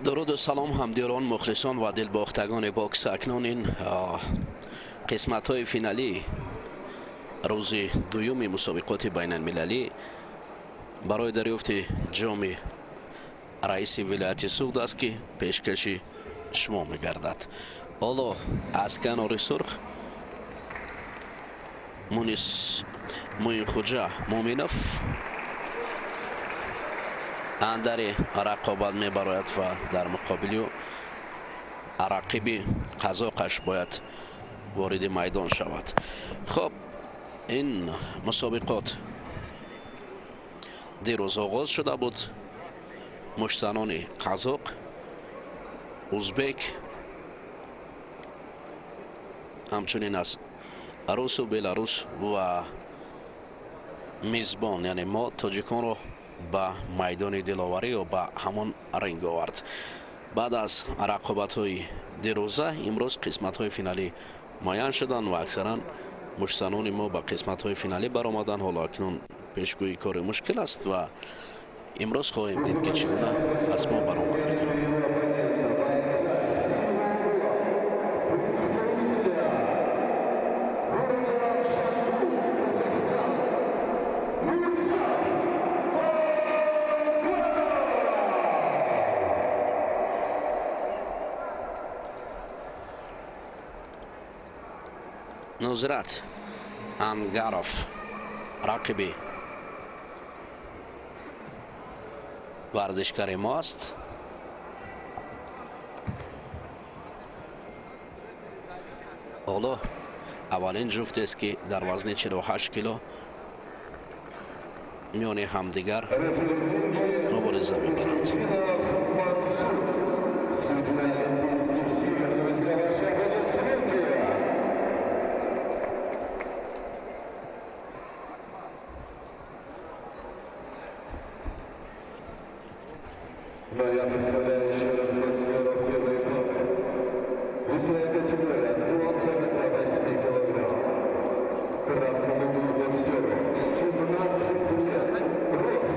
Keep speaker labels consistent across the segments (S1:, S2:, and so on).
S1: Дуруду салом, ҳамдиёрон, мухлисон ва дилбохтагони бокс. Акнун ин қисматҳои финалӣ рӯзи дуюми мусобиқоти байналмилалӣ барои дарёфти ҷоми раиси вилояти Суғд аст, ки пешкаши шумо мегардад. Ҳоло аз канори сурх Мунис Муинхуҷа Муминов андари рақобат мебарояд ва дар муқобили ӯ рақиби қазоқаш бояд вориди майдон шавад. Хоб, ин мусобиқот дирӯз оғоз шуда буд. Муштанони қазоқ, узбек, ҳамчунин аз русу беларус ва мизбон, яъне мо тоҷиконро ба майдони диловарӣ ё ба ҳамон ринг овард. Баъд аз рақобатҳои дирӯза имрӯз қисматҳои финалӣ муайян шуданд ва аксаран муштанони мо ба қисматҳои финалӣ баромаданд. Ҳоло акнун пешгӯии кори мушкил аст ва имрӯз хоҳем дид, ки чӣ гуна аз мо баромад мекунанд. Нузрат Ангаров рақиби варзишгари мо аст. Ҳоло аввалин ҷуфтест, ки дар вазни 48 кило миёни ҳамдигар мубориза мебаранд.
S2: Я представляю еще раз боксеров первой пары. Весовая категория до 48 килограмм. Красному углу боксеру 17 лет. Рост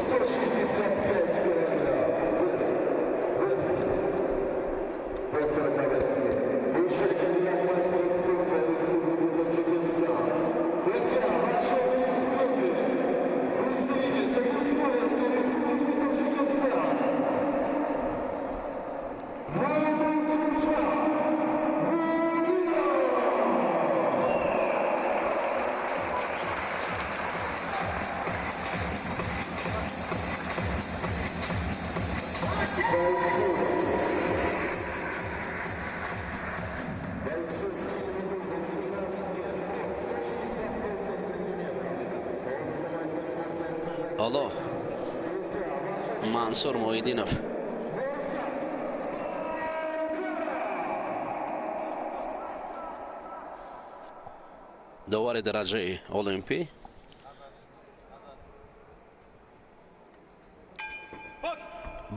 S2: 165 килограмм. Вес до 48. Бывший кандидат мастера спорта Республики Таджикистан. Друзья, большой аплодисменты. Представитель Республики Таджикистан.
S1: Ҳоло Мансур Муҳиддинов довари дараҷаи олимпӣ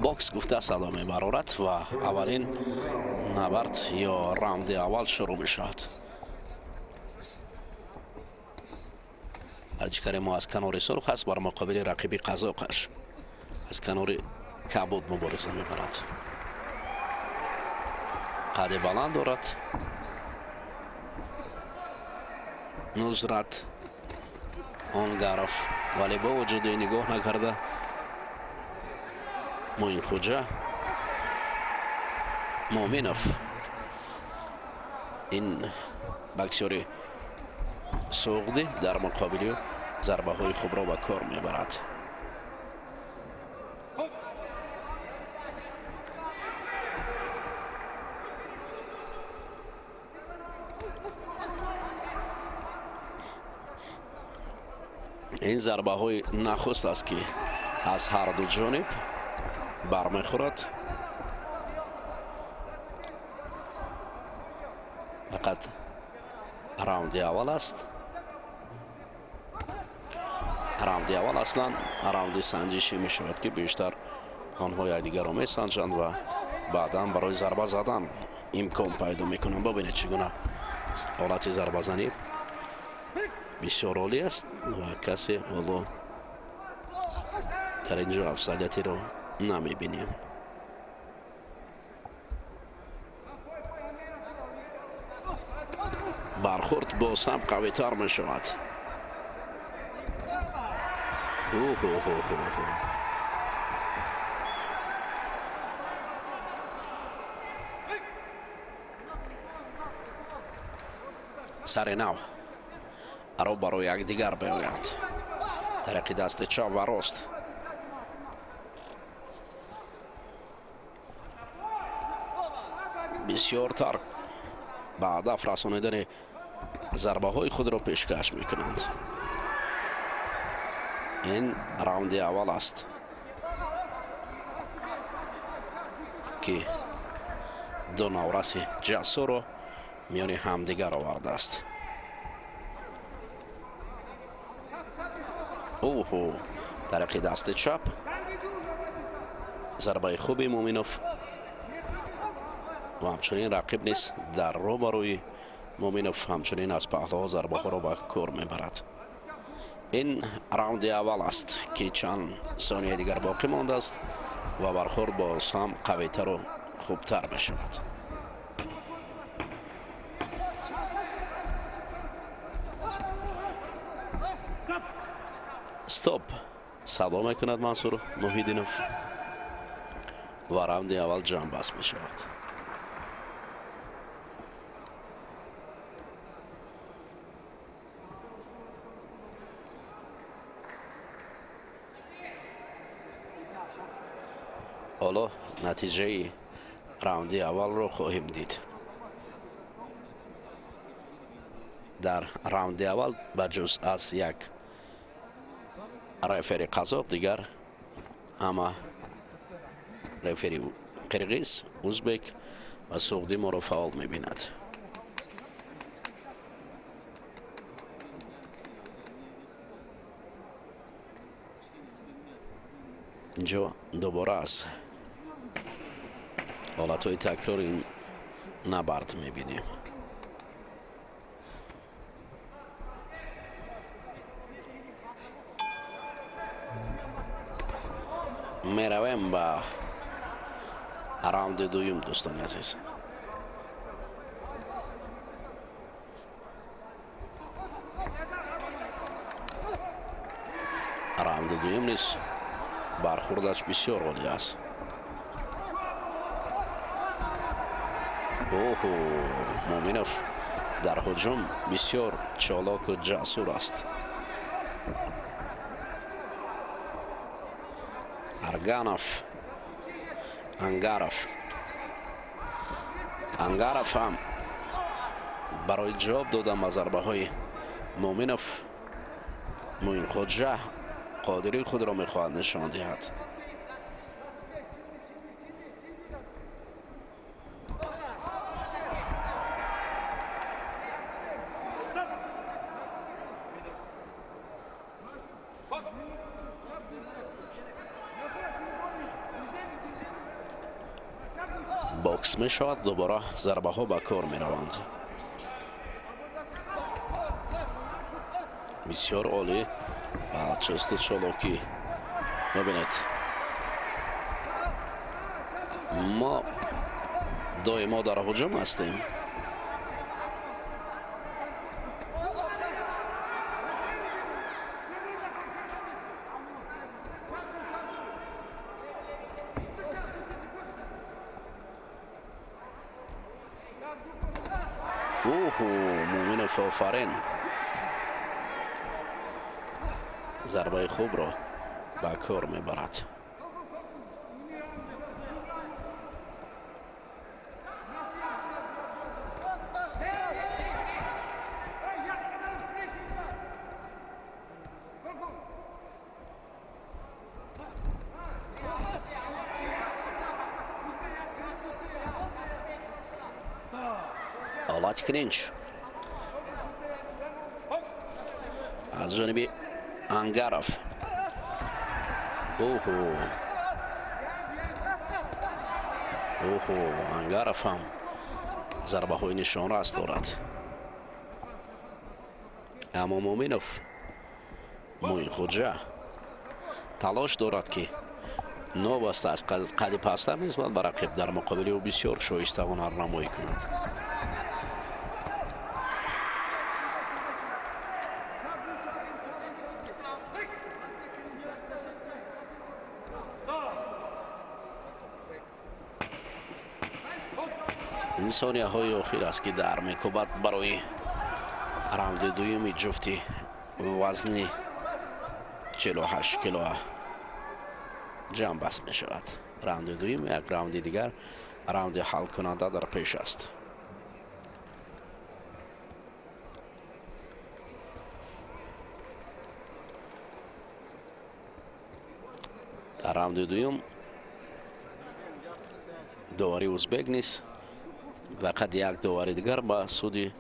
S1: бокс гуфта садо мебарорад ва аввалин набард ё раунди аввал шурӯъ мешавад. Варзишгари мо аз канори сурх аст, бар муқобили рақиби қазоқаш аз канори кабуд мубориза мебарад. Қади баланд дорад Нузрат Онгаров, вале бо вуҷуди нигоҳ накарда Муинхуҷа Муъминов ин боксёри суғдӣ дар муқобили ӯ зарбаҳои хубро ба кор мебарад. Ин зарбаҳои нахуст аст, ки аз ҳар ду ҷониб бармехӯрад. Фақат раунди аввал аст. Раунди аввал аслан раунди санҷишӣ мешавад, ки бештар онҳо якдигарро месанҷанд ва баъдан барои зарба задан имкон пайдо мекунанд. Бибинед, чӣ гуна ҳолати зарбазанӣ бисёр олӣ аст ва касе ҳоло дар ин ҷо афзалиятеро намебинем. Бархӯрд боз ҳам қавитар мешавад. Сари нав рӯ барои якдигар биёянд. Тариқи дасти чап ва рост. Бисёртар ба ҳадаф расонидани зарбаҳои худро пешкаш мекунанд. Ин раунди аввал аст, ки ду навраси ҷасурро миёни ҳамдигар овардааст. Оҳо, тариқи дасти чап зарбаи хуби Муминов ва ҳамчунин рақиб низ дар рӯбарӯи Муминов ҳамчунин аз паҳлӯҳо зарбаҳоро ба кор мебарад. Ин раунди аввал аст, ки чанд сонияи дигар боқӣ мондааст ва бархӯрд боз ҳам қавитару хубтар мешавад. Стоп садо мекунад Мансур Муҳиддинов ва раунди аввал ҷамъбаст мешавад. Ҳоло натиҷаи раунди аввалро хоҳем дид. Дар раунди аввал ба ҷуз аз як рефери қазоқ, дигар ҳама рефери қирғиз, узбек ва суғдӣ моро фаъол мебинад. Инҷо дубора аз ҳолатҳои такрори ин набард мебинем. Меравем ба раунди дуюм, дӯстони азиз. Раунди дуюм низ бархӯрдаш бисёр олӣ аст. Оҳо, Муминов дар ҳуҷум бисёр чолоку ҷасур аст. Арганов, Ангаров. Ангаров ҳам барои ҷавоб додан ба зарбаҳои Муминов Муинхоҷа қодирии худро мехоҳад нишон диҳад. Бокс мешавад, дубора зарбаҳо ба кор мераванд. Бисёр олӣ ва чусту чолокӣ. Мебинед, мо доимо дар ҳуҷум ҳастем. Оҳо, Муминов офарин, зарбаи хубро ба кор мебарад. Ҳолати клинч аз ҷониби Ангаров. Оҳо, оҳо, Ангаров ҳам зарбаҳои нишонрас дорад. Аммо Муминов Муинхоҷа талош дорад, ки новаста аз қади пасттар нисбат ба рақиб дар муқобили ӯ бисёр шоиста ҳунарнамоӣ кунад. Ин сонияҳои охир аст, ки дар мекӯбад барои раунди дуюми ҷуфти вазни 48 кило ҷамъбаст мешавад. Раунди дуюм, як раунди дигар, раунди ҳалкунанда дар пеш аст. Дар раунди дуюм довари узбек низ фақат як довари дигар ба суди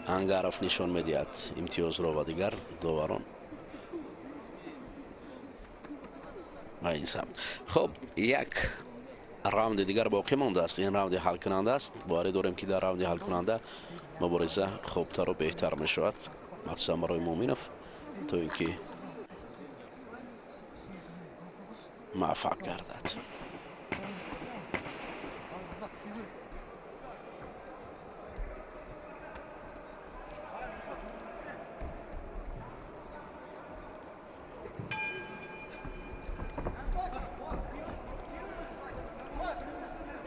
S1: Ангаров нишон медиҳад имтиёзро ва дигар доварон ба ин самт. Хуб, як раунди дигар боқӣ мондааст. Ин раунди ҳалкунанда аст. Боварӣ дорем, ки дар раунди ҳалкунанда мубориза хубтару беҳтар мешавад, махсусан барои Муъминов, то ин ки муваффақ гардад.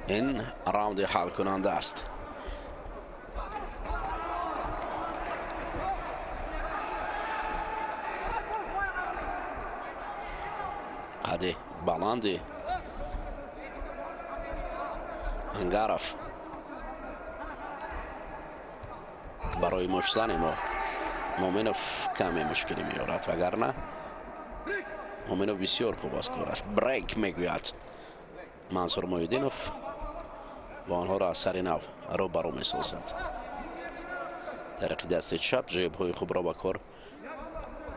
S1: Ин раунди ҳалкунанда аст. Қади баланди Ангаров барои муштзани мо Муъминов каме мушкилӣ меорад, вагарна Муъминов бисёр хуб аст кораш. Брейк мегӯяд Мансур Муҳиддинов ва онҳоро аз сари нав рӯбарӯ месозад. Тариқи дасти чап ҷебҳои хубро ба кор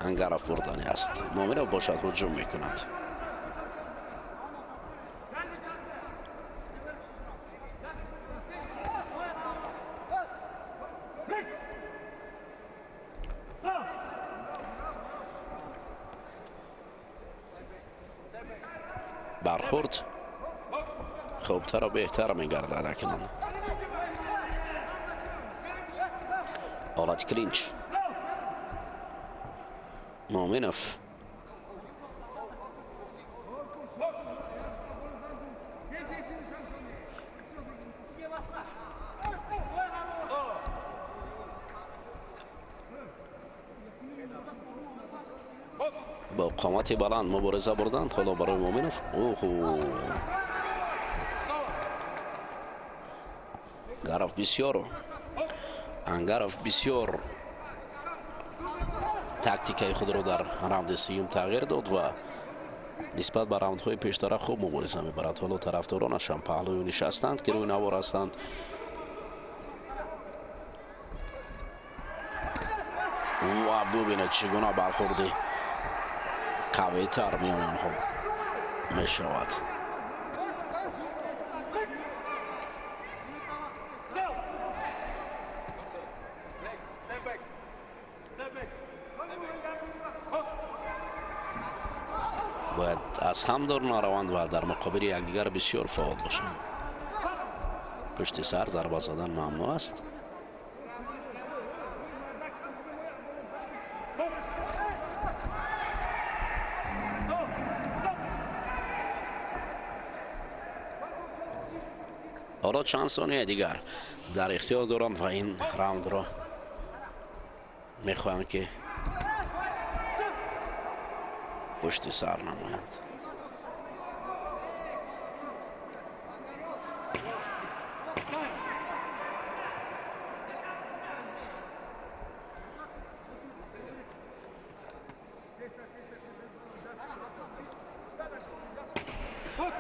S1: Ангаров бурдани аст. Муъминов бошад, ҳуҷум мекунад. Бархӯрд хубтару беҳтар мегардад акнун. Ҳолати клинч. Муъминов бо қомати баланд мубориза бурданд. Ҳоло барои Муъминов оҳу Ангаров бисёр, Ангаров бисёр тактикаи худро дар раунди сеюм тағйир дод ва нисбат ба раундҳои пештара хуб мубориза мебарад. Ҳоло тарафдоронашам паҳлӯи нишастанд, ки рӯи навор ҳастанд. Ва бубинед, чӣ гуна бархӯрди қавитар миёни онҳо мешавад. Бояд аз ҳам дур нараванд ва дар муқобили якдигар бисёр фаъол бошанд. Пушти сар зарба задан мамнӯъ аст. Ҳоло чанд сонияи дигар дар ихтиёр доранд ва ин раундро мехоҳанд, ки пушти сар намоянд.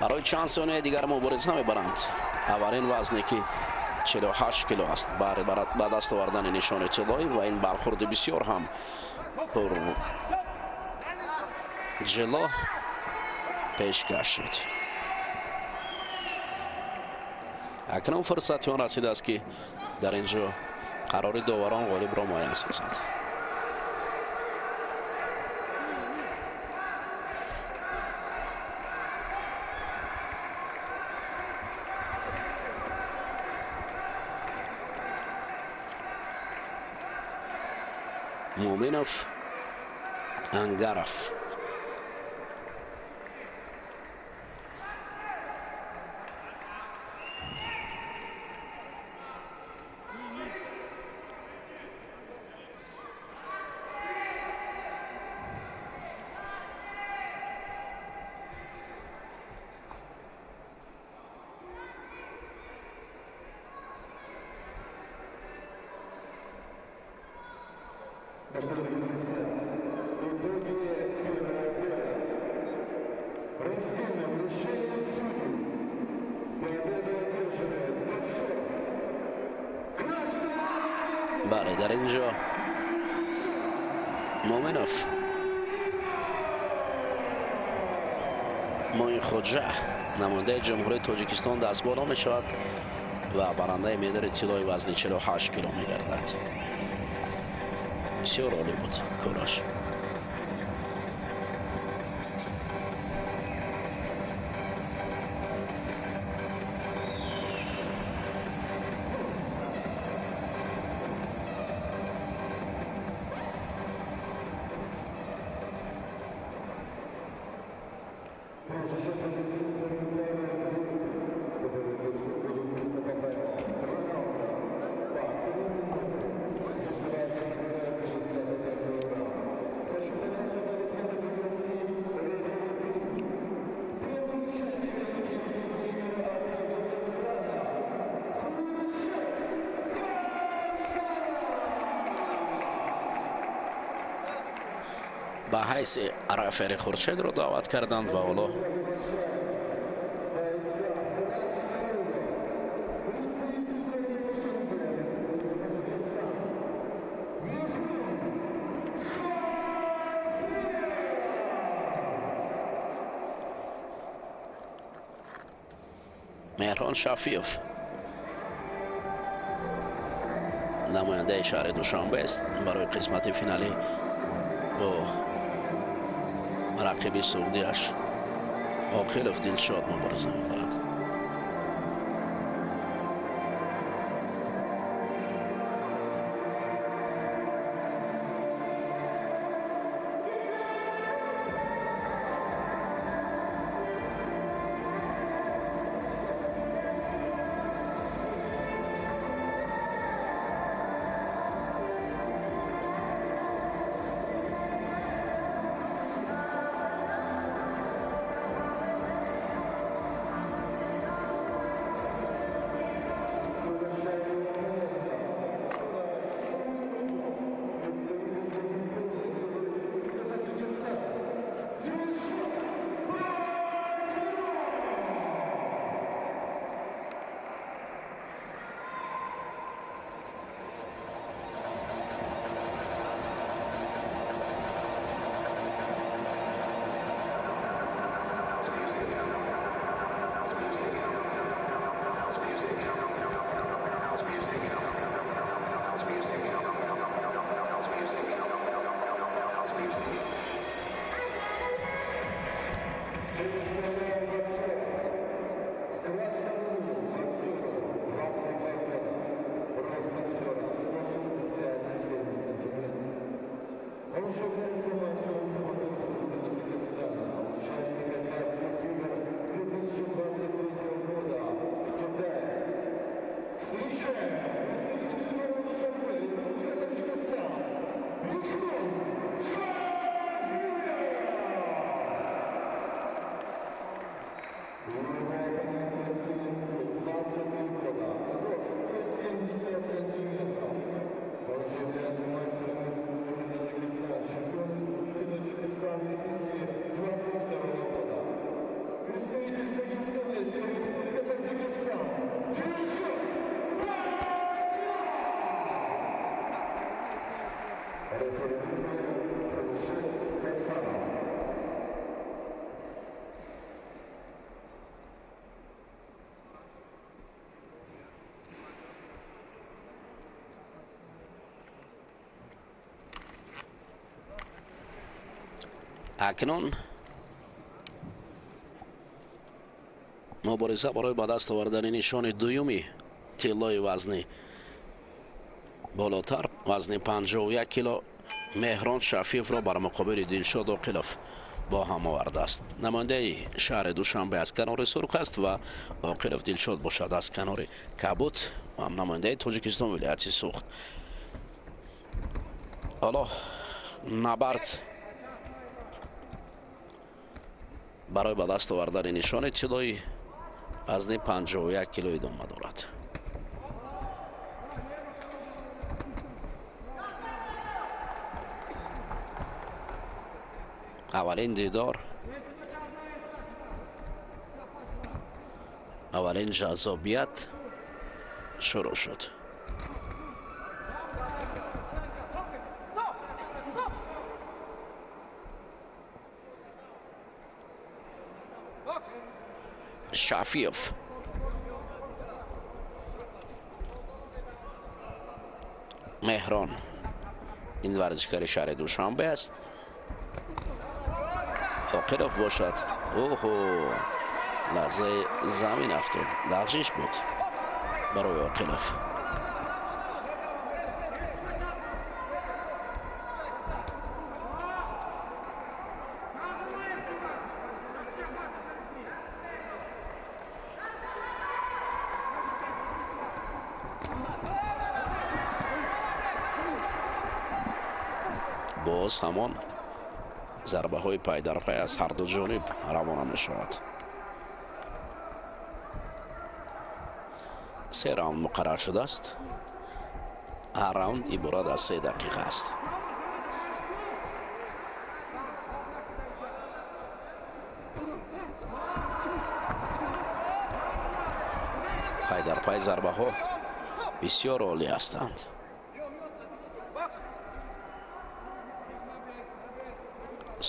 S1: Барои чанд сонияи дигар мубориза мебаранд. Аввалин вазне, ки 48 кило аст, ба даст овардани нишони тиллоӣ ва ин бархӯрди бисёр ҳам пур ҷило пешкаш шуд. Акнун фурсати он расидааст, ки дар ин ҷо қарори доварон ғолибро муайян созад. Муъминов, Ангаров. Бале, дар ин ҷо Муъминов Муинхоҷа, намояндаи Ҷумҳурии Тоҷикистон, дастболо мешавад ва барандаи медали тиллои вазни 48 кило мегардад. Бисёр олӣ буд кораш. Ба ҳайси рефери Хуршедро даъват карданд ва ҳоло Меҳрон Шафиев, намояндаи шаҳри Душанбе аст, барои қисмати финалӣ бо рақиби суғдиаш Оқилов Дилшод мубориза мебарад. Акнун мубориза барои ба даст овардани нишони дуюми тиллои вазни болотар, вазни 51 кило, Меҳрон Шафиевро бар муқобили Дилшод Оқилов бо ҳам овардааст. Намояндаи шаҳри Душанбе аз канори сурх аст ва Оқилов Дилшод бошад аз канори кабуд, намояндаи Тоҷикистон, вилояти Суғд. Ҳоло набард барои ба даст овардани нишони тиллои вазни 51 кило идома дорад. Аввалин дидор, аввалин ҷаззобият шурӯъ шуд. Шафиев Меҳрон, ин варзишгари шаҳри Душанбе аст. Оқилов бошад, оҳо, лаҳзаи замин афтод, лағжиш буд барои Оқилов. Боз ҳамон зарбаҳои пайдарпай аз ҳарду ҷониб равона мешавад. Се раунд муқаррар шудааст. Ҳар раунд иборат аз 3 дақиқа аст. Пайдарпай зарбаҳо бисёр олӣ ҳастанд.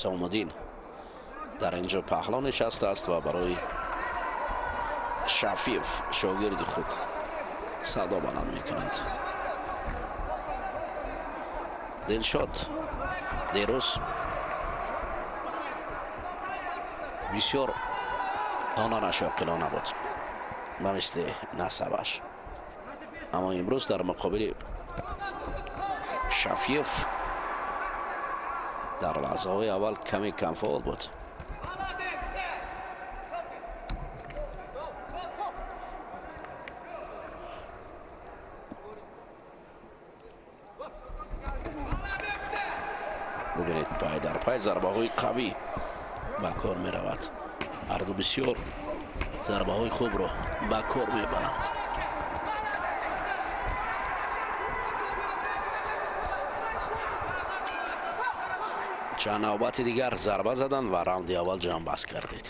S1: Сомуддин дар инҷо паҳло нишастааст ва барои Шафиев, шогирди худ, садо баланд мекунад. Дилшод дирӯз бисёр донанаш оқилона буд, ба мисли насабаш, аммо имрӯз дар муқобили Шафиев дар лаҳзаҳои аввал каме камфаъол буд. Бубинед, пай дар пай зарбаҳои қавӣ ба кор меравад. Ҳарду бисёр зарбаҳои хубро ба кор мебаранд. Чанд навбати дигар зарба задан ва раунди аввал ҷамъбаст кардед.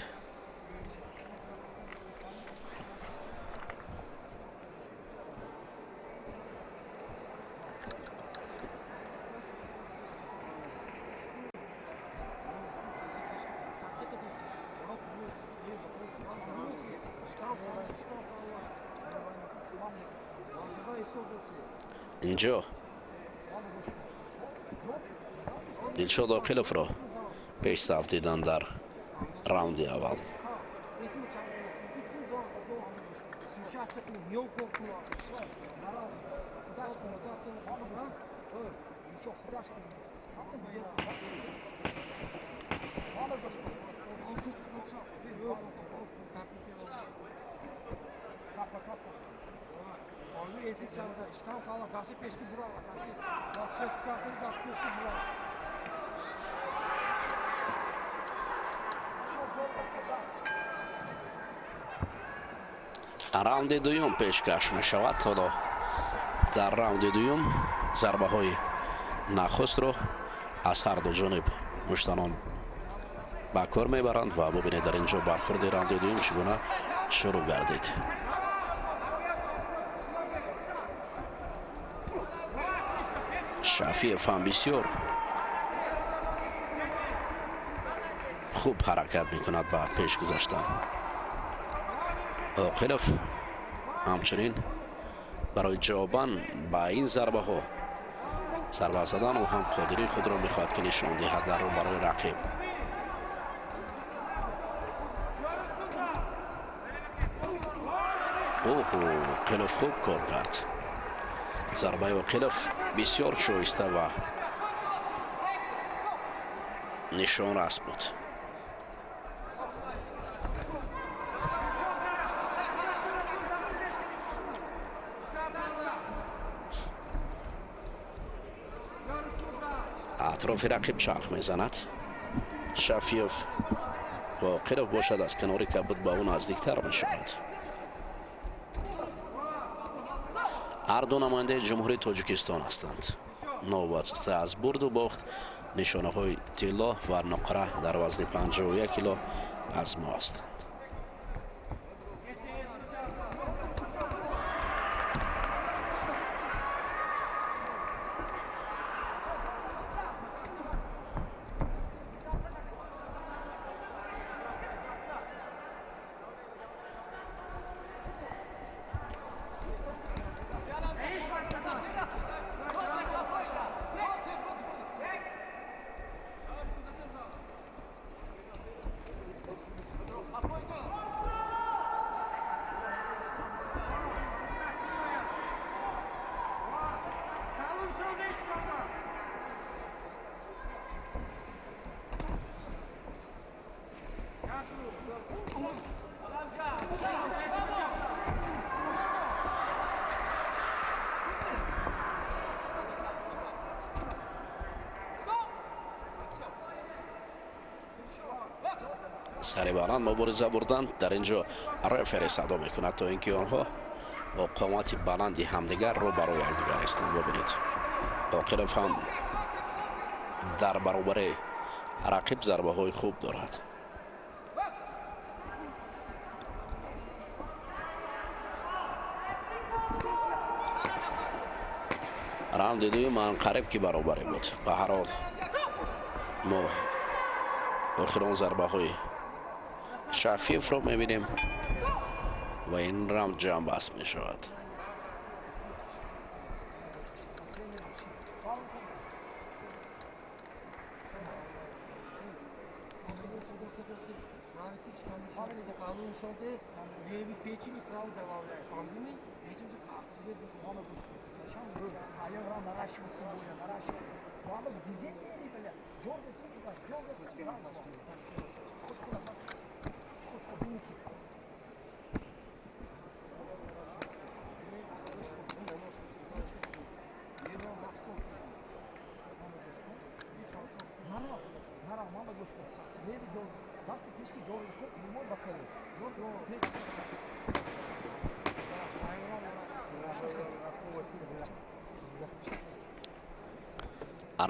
S1: Инҷо Дилшод Оқиловро пешсаф дидан дар раунди аввал. Раунди дуюм пешкаш мешавад. Ҳоло дар раунди дуюм зарбаҳои нахустро аз ҳар ду ҷониб муштанон ба кор мебаранд ва бубинед, дар инҷо бархурди раунди дуюм чӣ гуна шурӯъ гардид. Шафиев ҳам бисёр хуб ҳаракат мекунад ба пеш гузаштан. Оқилов ҳамчунин барои ҷавобан ба ин зарбаҳо зарба задан ӯ ҳам қодирии худро мехоҳад ки нишон диҳад дар рӯбарӯи рақиб. Оҳо, Оқилов хуб кор кард. Зарбаи Оқилов бисёр шоиста ва нишонрас буд. Атрофи рақиб чарх мезанад Шафиев ва Оқилов бошад аз канори кабуд ба ӯ наздиктар мешавад. Ҳар ду намояндаи Ҷумҳурии Тоҷикистон ҳастанд. Новобаста аз бурду бохт, Нишонаҳои тилло ва нуқра дар вазни 51 кило аз мо ҳастанд. Сари баланд мубориза бурданд. Дар ин ҷо рефери садо мекунад, то ин ки онҳо бо қомати баланди ҳамдигарро барои якдигар истанд. Бибинед, Оқилов ҳам дар баробари рақиб зарбаҳои хуб дорад. Раунди дуюм ман қариб ки баробарӣ буд. Ба ҳар ҳол мо охирон зарбаҳои Шафиевро мебинем ва ин раунд ҷамъбаст мешавад.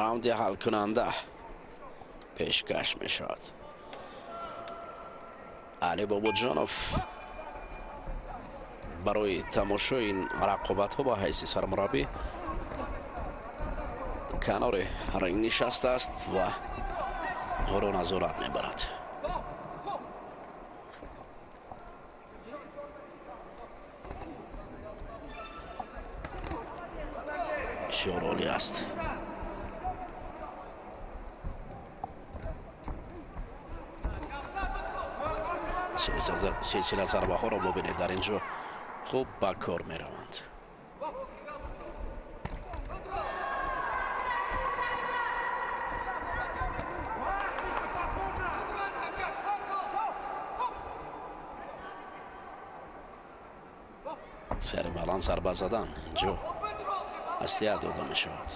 S1: Раунди ҳалкунанда пешкаш мешавад. Али Бобоҷонов барои тамошои ин рақобатҳо ба ҳайси сармураббӣ канори ринг нишастааст ва ӯро назорат мебарад. Бисёр олӣ аст. Силсила зарбаҳоро бубинед, дар ин ҷо хуб ба кор мераванд. Сари баланд зарба задан инҷо аслият дода мешавад.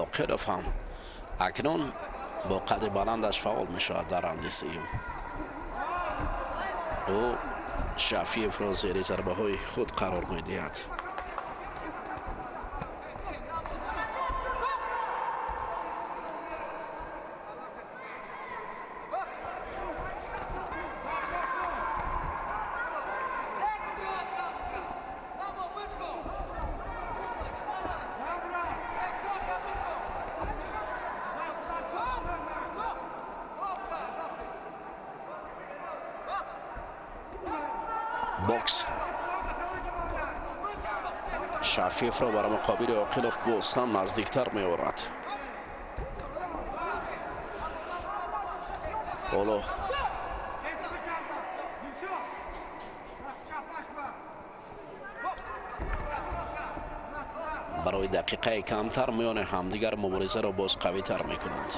S1: Оқилов ҳам акнун бо қади баландаш фаъол мешавад дар раунди сеюм. Ӯ Шафиевро зери зарбаҳои худ қарор медиҳад. Бокс Шафиевро бар муқобили Оқилов боз ҳам наздиктар меорад. Ҳоло барои дақиқаи камтар миёни ҳамдигар муборизаро боз қавитар мекунанд.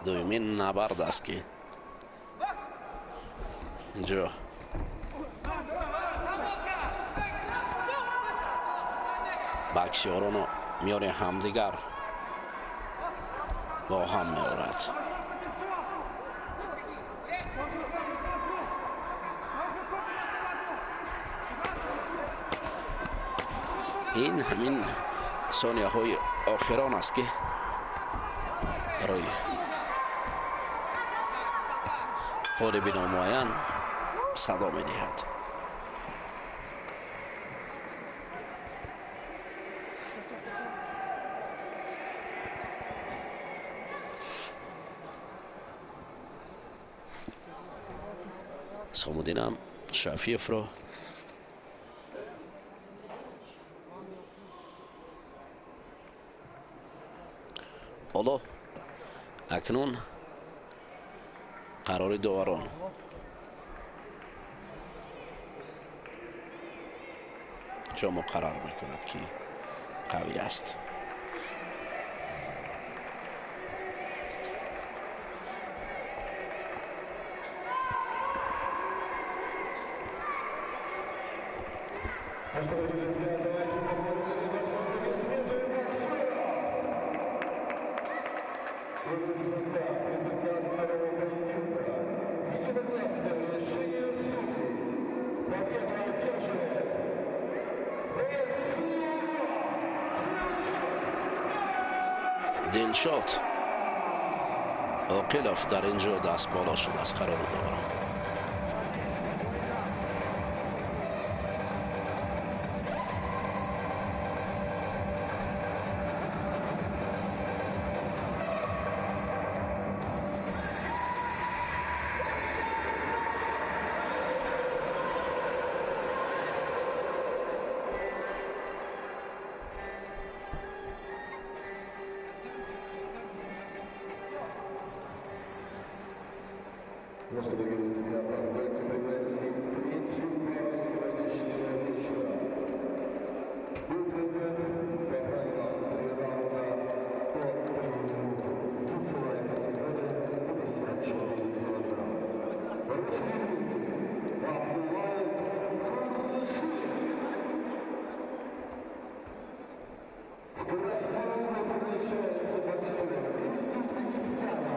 S1: Дуюмин набард аст, ки инҷо боксёрону миёни ҳамдигар бо ҳам меорад. Ин ҳамин сонияҳои охирон аст, ки барои ғолиби номуайян садо медиҳад. Сомуддинам Шафиевро ҳоло акнун қарори доварон. Ҷо муқаррар мекунад, ки қавӣ аст.
S2: Ну что, дорогие друзья, давайте поаплодируем нашим аплодисментами боксерам! Результат второго поединка. Единогласное решение судей. Победу одерживает боец
S1: Дилшод Оқилов дар ин ҷо даст боло шуд аз қарори доварон.
S2: Ну что, дорогие друзья, позвольте пригласить третью пару сегодняшнего вечера. Бой пройдет по правилам 3 раунда по 3 минуты. Весовая категория 54 килограмма. Русский Абдуллаев Хуршид. В красный угол приглашается боксер из Узбекистана.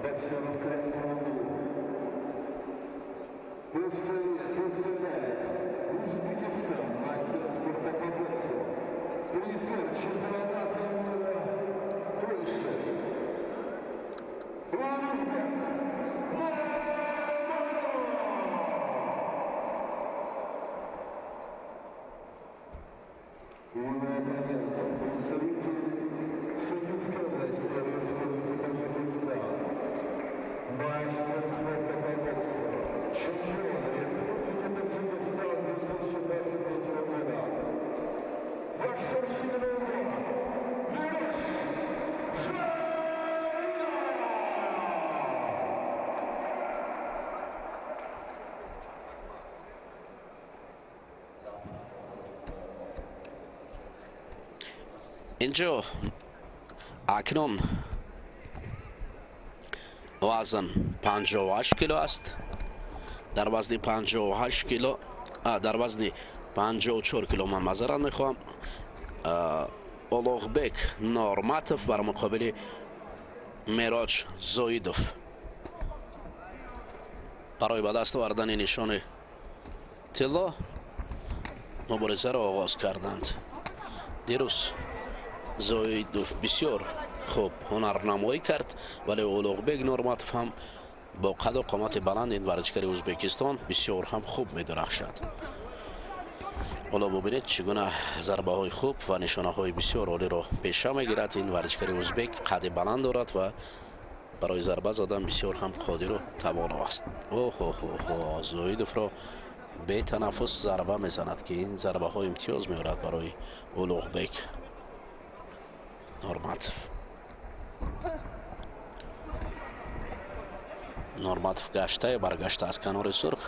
S2: Боксера в красном углу. Представляет Узбекистан, мастер спорта по боксу, призер чемпионата мира Польши. Улугбек Мамадов! Его оппонент, представитель Саудовской
S1: Инҷо акнун вазн 58 кило аст. Дар вазни 58 кило, дар вазни 54 кило ман маъзарат мехоҳам, Улуғбек Норматов бар муқобили Мероҷ Зоидов барои ба даст овардани нишони тилло муборизаро оғоз карданд. Дирӯз Зоидов бисёр хуб ҳунарнамоӣ кард, вале Улуғбек Норматов ҳам бо қаду қомати баланд ин варзишгари Ӯзбекистон бисёр ҳам хуб медурахшад. Ҳоло бубинед, чӣ гуна зарбаҳои хуб ва нишонаҳои бисёр олиро пеша мегирад. Ин варзишгари ӯзбек қади баланд дорад ва барои зарба задан бисёр ҳам қодиру тавоно аст. Оҳоҳоҳо, Зоидовро бетанаффус зарба мезанад, ки ин зарбаҳо имтиёз меорад барои Улуғбек Норматов. Норматов гаштаю баргашта аз канори сурх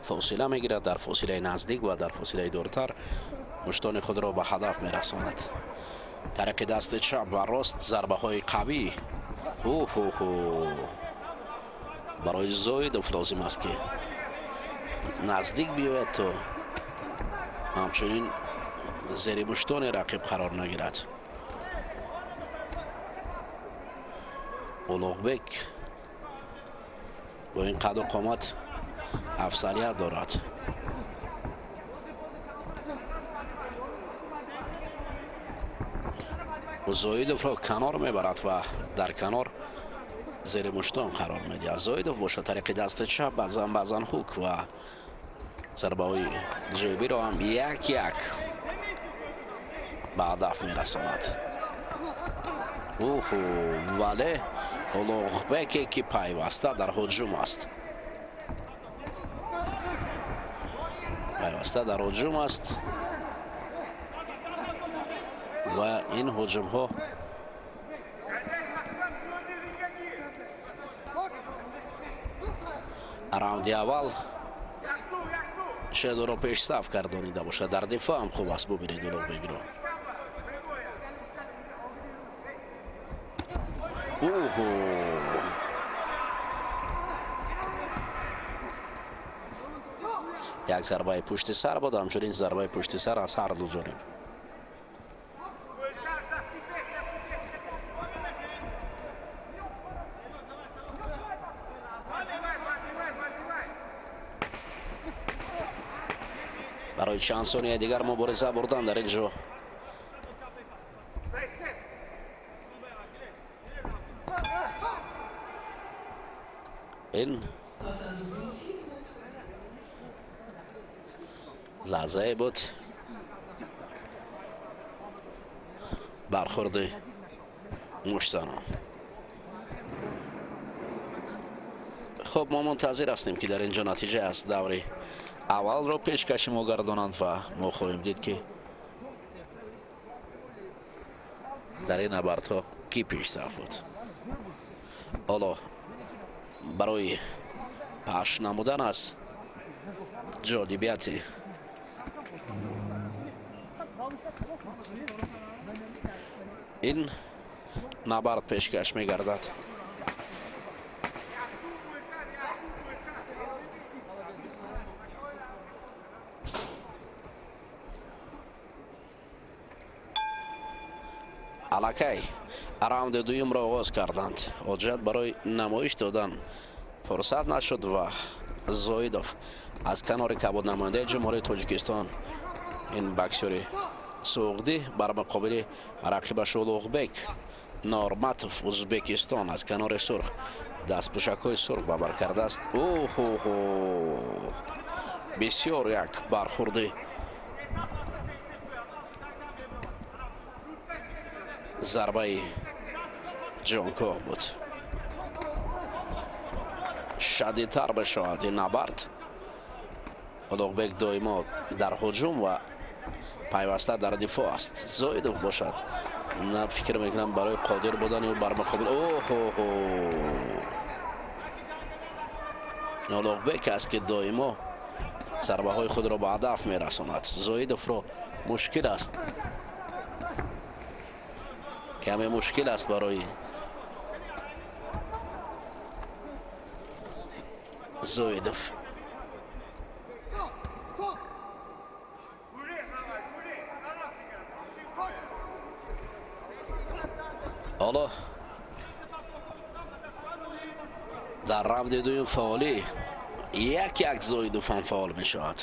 S1: фосила мегирад, дар фосилаи наздик ва дар фосилаи дуртар муштони худро ба ҳадаф мерасонад. Тариқи дасти чап ва рост зарбаҳои қавӣ. Ӯҳӯҳу, барои Зоидов лозим аст, ки наздик биёяд, то ҳамчунин зери муштони рақиб қарор нагирад. Улуғбек бо ин қаду қомат афзалият дорад. Зоидовро канор мебарад ва дар канор зери муштон қарор медиҳад. Зоидов бошад тариқи дасти чап баъзан баъзан ҳук ва зарбаҳои ҷебиро ҳам як як ба ҳадаф мерасонад. Уҳу, вале Улуғбеке ки пайваста дар ҳуҷум аст, пайваста дар ҳуҷум аст ва ин ҳуҷумҳо раунди аввал шояд ӯро пешсаф гардонида бошад. Дар дифоъ ҳам хуб аст. Бубинед Улуғбекро. Уҳу, як зарбаи пушти сар буд, ҳамчунин зарбаи пушти сар аз ҳар ду ҷониб. Барои чанд сонияи дигар мубориза бурдан дар ин ҷо ин лаҳзае буд бархӯрди муштзанон. Хуб, мо мунтазир ҳастем, ки дар ин ҷо натиҷа аз даври аввалро пешкаши мо гардонанд ва мо хоҳем дид, ки дар ин набардҳо кӣ пешсаф буд. Ҳоло барои пахш намудан аз ҷолибияти ин набард пешкаш мегардад. Аллакай раунди дуюмро оғоз карданд. Ҳоҷат барои намоиш додан фурсат нашуд ва Зоидов аз канори кабуд намояндаи Ҷумҳурии Тоҷикистон ин боксёри суғдӣ бар муқобили рақибаш Улуғбек Норматов Ӯзбекистон аз канори сурх дастпӯшакҳои сурх ба бар кардааст. Оҳоҳо, бисёр як бархӯрди зарбаи ҷонкоҳ буд. Шадидтар бишавад ин набард. Улуғбек доимо дар ҳуҷум ва пайваста дар дифоъ аст. Зоидов бошад, на фикр мекунам барои қодир будани ӯ бар муқобил. Оҳоҳо, Улуғбек аст, ки доимо зарбаҳои худро ба ҳадаф мерасонад. Зоидовро Мушкил аст, каме мушкил аст барои Зоидов. Ҳоло дар равнди дуюм фаъолӣ як як Зоидов ҳам фаъол мешавад.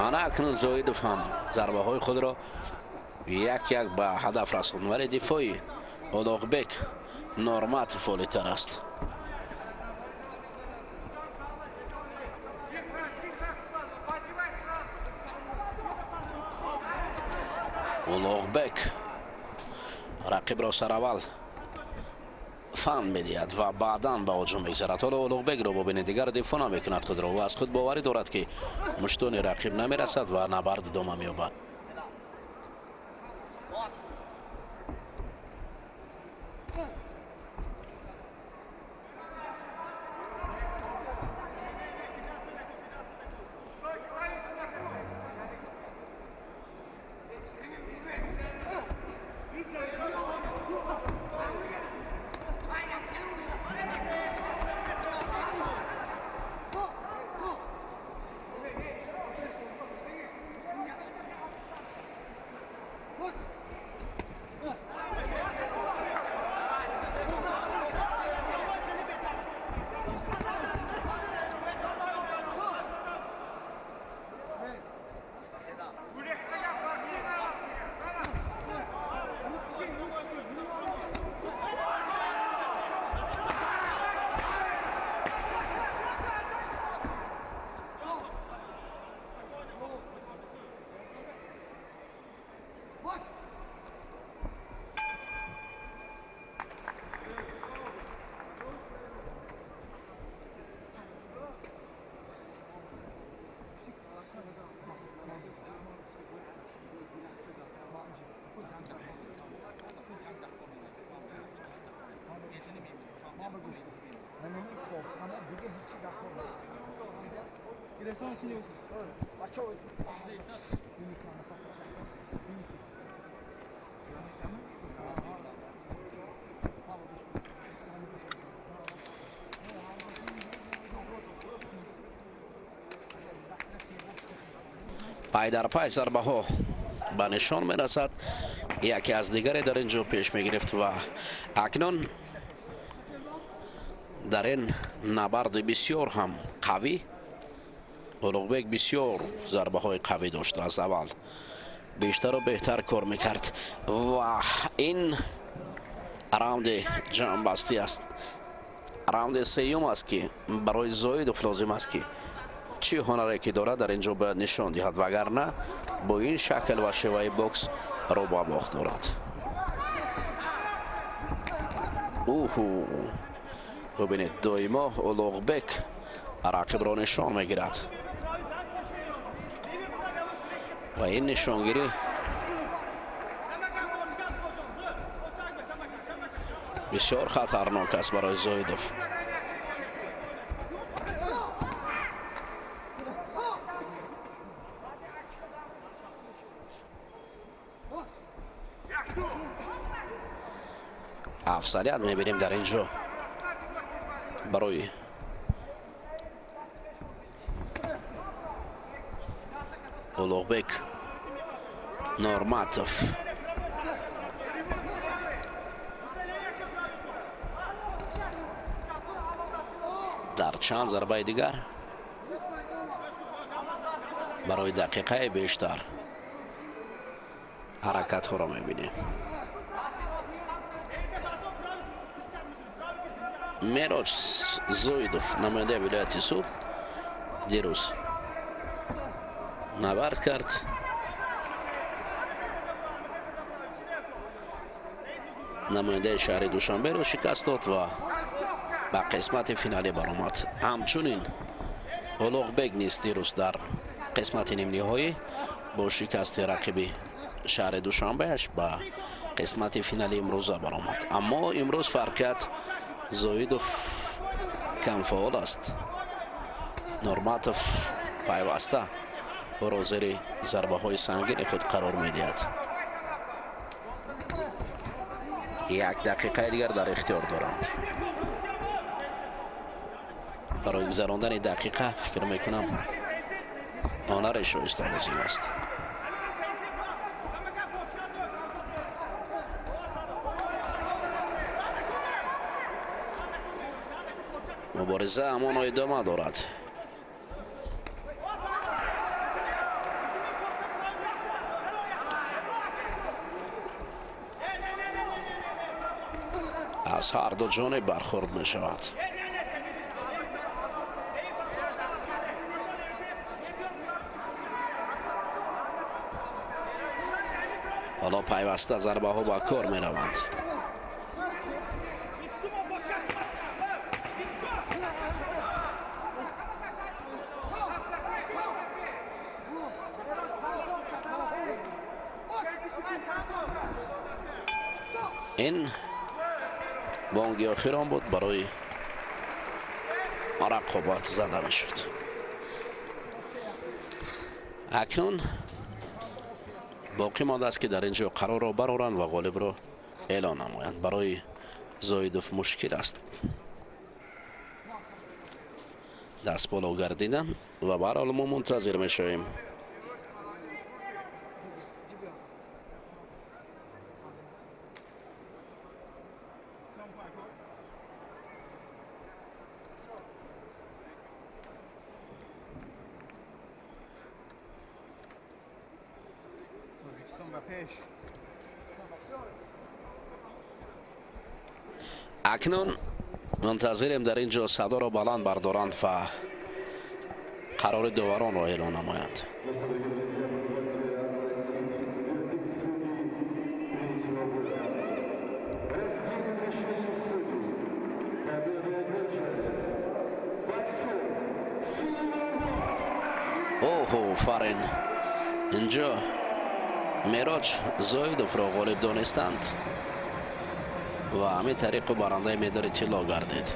S1: Ана акнун Зоидов ҳам зарбаҳои худро як як ба ҳадаф расонд, вале дифои Улуғбек Норматов фаъолитар аст. Улуғбек рақибро сараввал фан медиҳад ва баъдан ба ҳуҷум мегзарад. Ҳоло Улуғбекро бубинед, дигар дифоъ намекунад худро ва аз худ боварӣ дорад, ки муштони рақиб намерасад ва набард идома меёбад. Пай дар пай зарбаҳо ба нишон мерасад, яке аз дигаре дар ин ҷо пеш мегирифт ва акнун дар ин набарди бисёр ҳам қавӣ Улуғбек бисёр зарбаҳои қавӣ дошт, аз аввал бештару беҳтар кор мекард ва ин раунди ҷамъбастӣ аст. Раунди сеюм аст, ки барои Зоидов лозим аст, ки чӣ ҳунаре ки дорад дар ин ҷо бояд нишон диҳад, вагарна бо ин шакл ва шеваи бокс рӯ ба бохт дорад. Уҳу, бубинед, доимо Улуғбек рақибро нишон мегирад ва ин нишонгирӣ бисёр хатарнок аст барои Зоидов. Афзалият мебинем дар ин ҷо барои Улуғбек Норматов. Дар чанд зарбаи дигар барои дақиқаи бештар ҳаракатҳоро мебинем. Мероҷ Зоидов, намояндаи вилояти Суғд, дирӯз набард кард. Намояндаи шаҳри Душанберо шикаст дод ва ба қисмати финалӣ баромад. Ҳамчунин Улуғбек низ дирӯз дар қисмати нимниҳоӣ бо шикасти рақиби шаҳри Душанбеаш ба қисмати финали имрӯза баромад. Аммо имрӯз фарқият Зоидов камфаъол аст. Норматов пайваста ӯро зери зарбаҳои сангини худ қарор медиҳад. Як дақиқаи дигар дар ихтиёр доранд. Барои гузарондани дақиқа фикр мекунам ҳунари шоиста лозим аст. Мубориза ҳамоно идома дорад. Аз ҳар ду ҷониб бархӯрд мешавад. Ҳоло пайваста зарбаҳо ба кор мераванд. Ин бонги охирон буд барои рақобат зада мешуд. Акнун боқӣ мондааст ки дар ин ҷо қарорро бароранд ва ғолибро эълон намоянд. Барои Зоидов мушкил аст даст боло гардидан ва баҳрҳол мо мунтазир мешавем. Акнун мунтазирем дар ин ҷо садоро баланд бардоранд ва қарори доваронро эълон намоянд. Оҳо, фарин! Инҷо Мероҷ Зоидовро ғолиб донистанд ва ҳамин тариқу барандаи медали тилло гардид.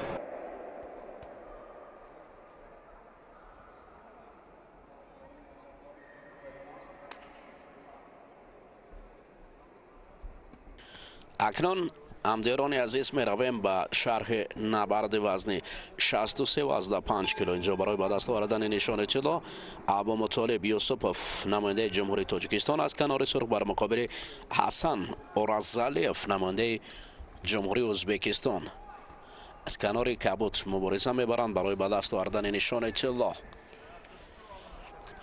S1: Акнун ҳамдиёрони азиз меравем ба шарҳи набарди вазни 63,5 кило. Инҷо барои ба даст овардани нишони тилло Абумутолиб Юсупов, намояндаи Ҷумҳурии Тоҷикистон аз канори сурх бар муқобили Ҳасан Оразалиев, намояндаи Ҷумҳурии Ӯзбекистон аз канори кабут мубориза мебаранд барои ба даст овардани нишони тилло.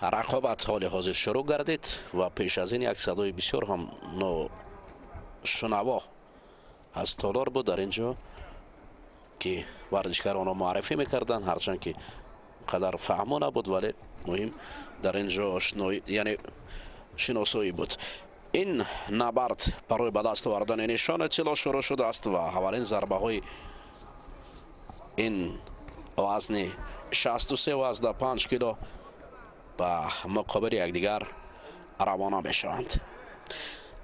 S1: Рақобат ҳоли ҳозир шурӯъ гардид ва пеш аз ин як садои бисёр ҳам ношунаво аз толор буд дар ин ҷо ки варзишгаронро муаррифӣ мекарданд, ҳарчанд ки қадар фаҳмо набуд, вале муҳим дар ин ҷо яъне шиносоӣ буд. Ин набард барои ба даст овардани нишони тилло шурӯъ шудааст ва аввалин зарбаҳои ин вазни 63,5 кило ба муқобили якдигар равона мешаванд.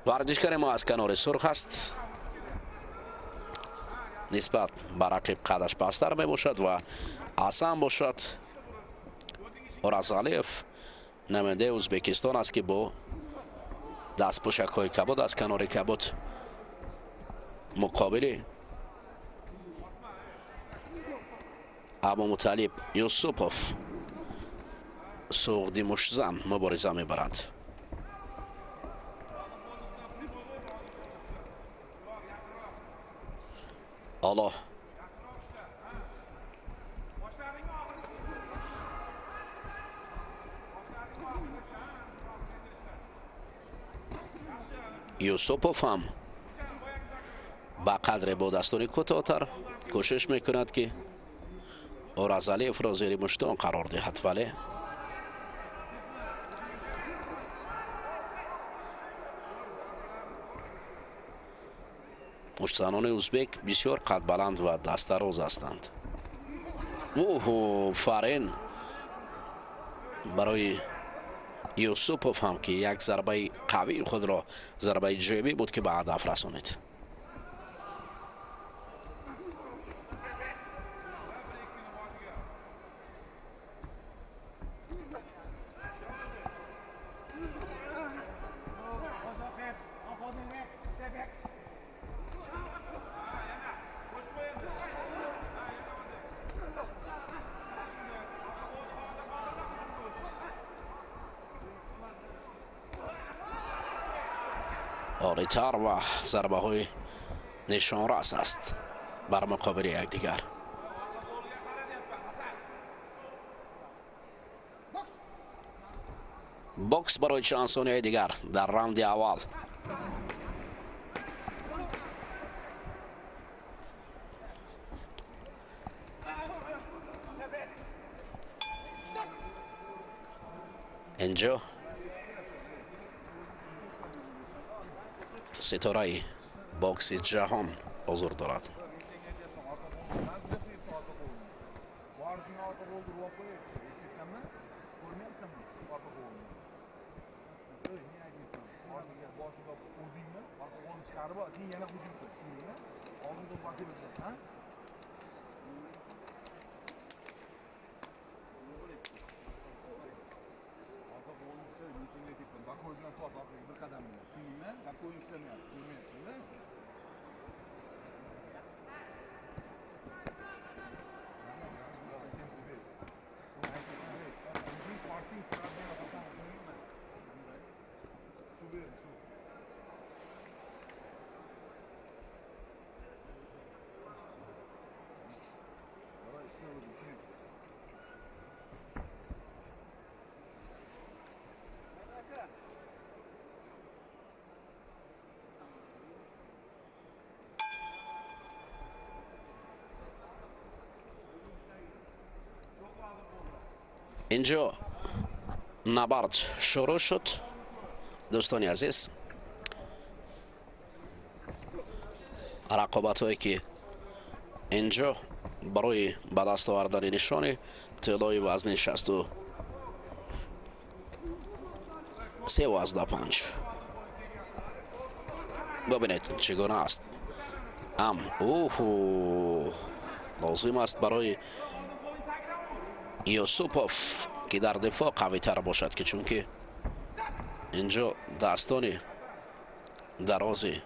S1: Варзишгари мо аз канори сурх аст, нисбат ба рақиб қадаш пасттар мебошад ва Ҳасан бошад Оразалиев, намояндаи Ӯзбекистон аст ки бо дастпӯшакҳои кабуд аз канори кабуд муқобили Абумуталиб Юсупов, суғди муштзан, мубориза мебаранд. Ҳоло Юсупов ҳам ба қадре бо дастони кӯтоҳтар кӯшиш мекунад ки Оразалиевро зери муштон қарор диҳад, вале муштзанони ӯзбек бисёр қадбаланд ва дастдароз ҳастанд. Оҳо, фарин барои Юсупов ҳам ки як зарбаи қавии худро, зарбаи ҷебӣ буд ки ба ҳадаф расонид. олитар ва зарбаҳои нишонрас аст бар муқобили якдигар. Бокс барои чанд сонияи дигар дар раунди аввал. Инҷо ситораи бокси ҷаҳон ҳузур дорад. Инҷо набард шурӯъ шуд. Дӯстони азиз, рақобатҳое ки инҷо барои ба даст овардани нишони тиллои вазни 63,5. Бибинед чӣ гуна аст. Ам уҳу лозим аст барои Юсупов ки дар дифоъ қавитар бошад, ки чунки инҷо дастони дарози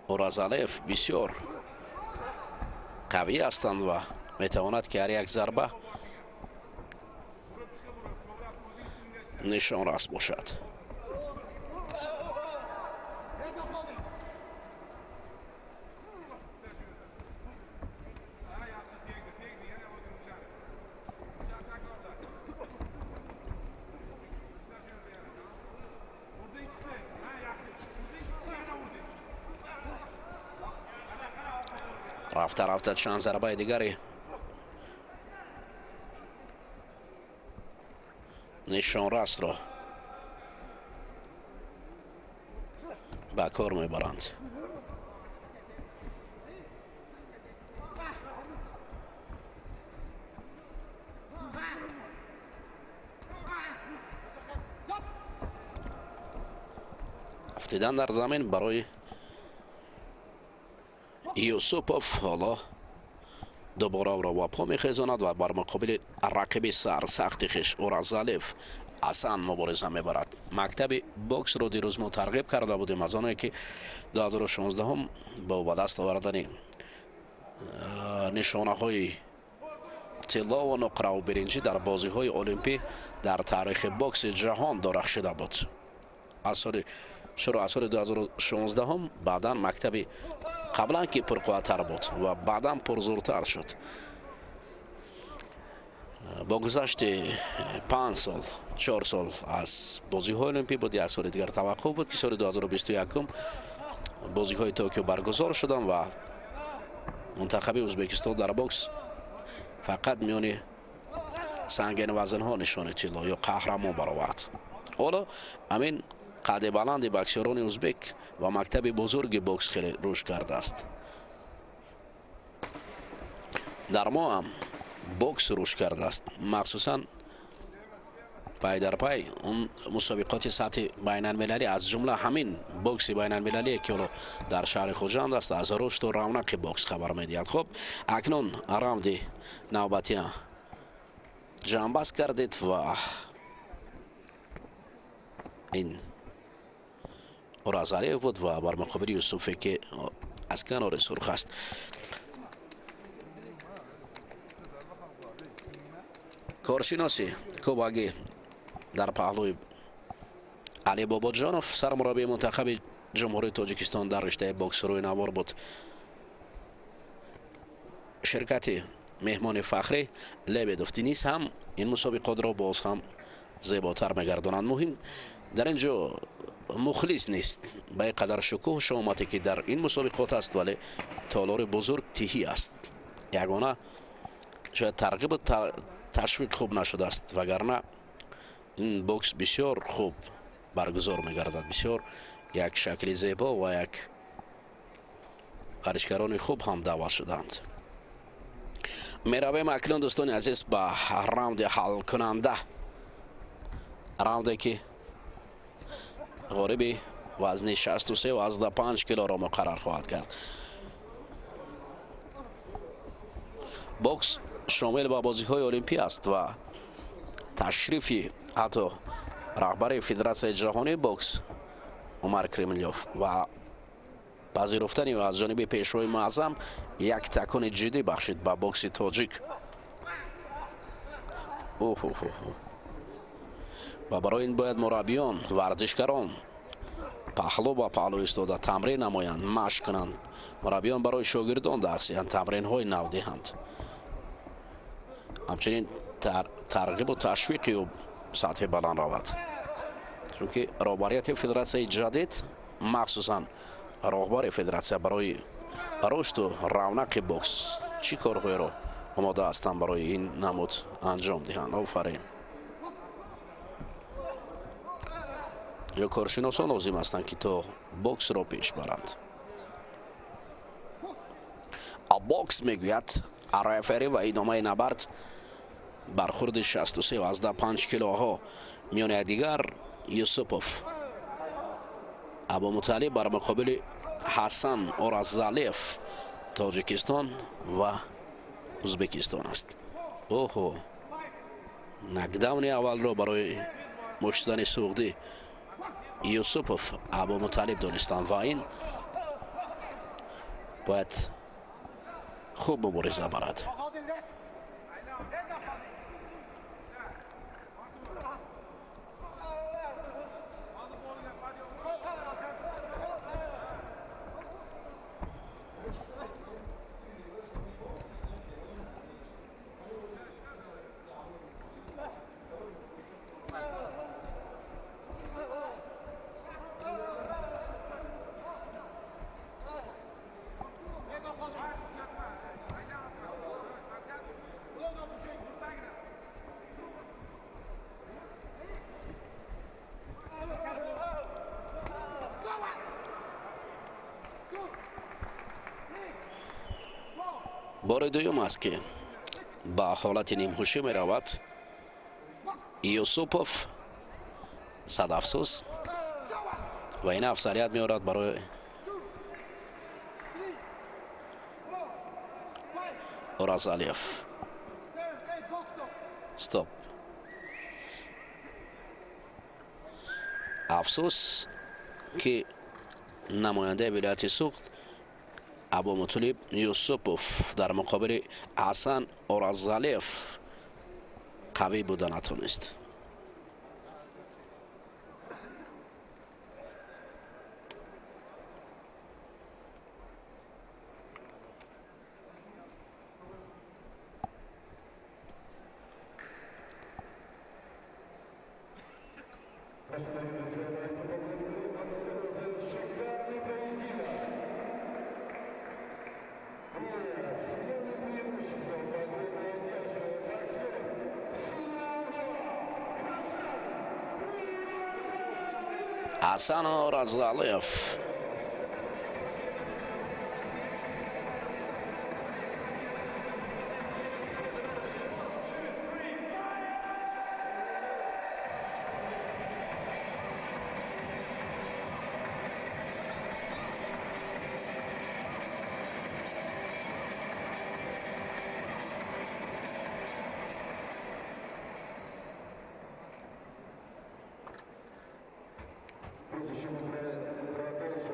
S1: Уразалиев бисёр қавӣ ҳастанд ва метавонад ки ҳар як зарба нишонрас бошад. Рафта рафта чанд зарбаи дигари нишонрасро ба кор мебаранд. Афтидан дар замин барои Юсупов ҳоло дубора ӯро ба по мехезонад ва бар муқобили рақиби сарсахти хеш Уразалиев Ҳасан мубориза мебарад. Мактаби боксро дирӯз мо тарғиб карда будем аз оне ки 2016 бо ба даст овардани нишонаҳои тиллову нуқраву биринҷӣ дар бозиҳои олимпӣ дар таърихи бокси ҷаҳон дорахшида буд. Аз соли шурӯъ аз соли 2016 баъдан мактаби қаблан ки пурқувваттар буд ва баъдан пурзӯртар шуд. Бо гузашти 5 сол, 4 сол аз бозиҳои олимпӣ буд, як соли дигар таваққуф буд ки соли 2021 бозиҳои Токио баргузор шуданд ва мунтахаби Ӯзбекистон дар бокс фақат миёни сангинвазнҳо нишони тилло ё қаҳрамон баровард. Ҳоло ҳамин қадди баланди боксёрони ӯзбек ва мактаби бузурги бокс хеле рушд кардааст. Дар мо ҳам бокс рушд кардааст, махсусан пай дар пай он мусобиқоти сатҳи байналмилалӣ, аз ҷумла ҳамин бокси байналмилалие ки ҳоло дар шаҳри Хуҷанд аст, аз рушду равнақи бокс хабар медиҳад. Хуб, акнун раунди навбатия ҷамъбаст кардед ва ин Уразалиев буд ва бар муқобили Юсуфе ки аз канори сурх аст. Коршиноси кубагӣ дар паҳлӯи Али Бобоҷонов, сармураббии мунтахаби Ҷумҳурии Тоҷикистон дар риштаи бокс рӯи навор буд. Ширкати меҳмони фахрӣ Лебедов Денис ҳам ин мусобиқотро боз ҳам зеботар мегардонанд. Муҳим дар ин ҷо мухлис нест ба ин қадар шукӯҳу шаҳомате ки дар ин мусобиқот аст, вале толори бузург тиҳӣ аст. Ягона шояд тарғибу ташвиқ хуб нашудааст, вагарна ин бокс бисёр хуб баргузор мегардад. Бисёр як шакли зебо ва як варзишгарони хуб ҳам даъват шудаанд. Меравем акнун, дӯстони азиз, ба раунди ҳалкунанда, раунде ки ғориби вазни 63,5 килоро муқаррар хоҳад кард. Бокс шомил ба бозиҳои олимпӣ аст ва ташрифи ҳатто раҳбари Федератсияи ҷаҳонии бокс Умар Кремлёв ва пазируфтани ӯ аз ҷониби пешвои муаззам як такони ҷиддӣ бахшид ба бокси тоҷик. Ва барои ин бояд мураббиён, варзишгарон паҳлӯ ба паҳлӯ истода тамрин намоянд, машқ кунанд. Мураббиён барои шогирдон дарс диҳанд, тамринҳои нав диҳанд. Ҳамчунин тарғибу ташвиқи ӯ сатҳи баланд равад, чунки роҳбарияти федератсияи ҷадид, махсусан роҳбари федератсия, барои рушду равнақи бокс чӣ корҳоеро омода ҳастанд барои ин намуд анҷом диҳанд. Офарин! Ё коршиносон лозим ҳастанд, ки то боксро пеш баранд. Бокс мегӯяд рефери ва идомаи набард бархурди 63,5 килоҳо миёни якдигар. Юсупов Абумуталиб бар муқобили Ҳасан Оразалиев, Тоҷикистон ва Ӯзбекистон аст. Оҳо, нокдауни аввалро барои муштзани суғдӣ Юсупов Абумуталиб донистанд ва ин бояд хуб мубориза барад. Бори дуюм аст, ки ба ҳолати нимҳушӣ меравад Юсупов. Сад афсӯс, ва ин афзалият меорад барои Оразалиев. Стоп. Афсӯс, ки намояндаи вилояти Суғд Абумуталиб Юсупов дар муқобили Ҳасан Оразалиев қавӣ буда натонист. Ҳасан Оразалиев
S2: Прежде чем продолжим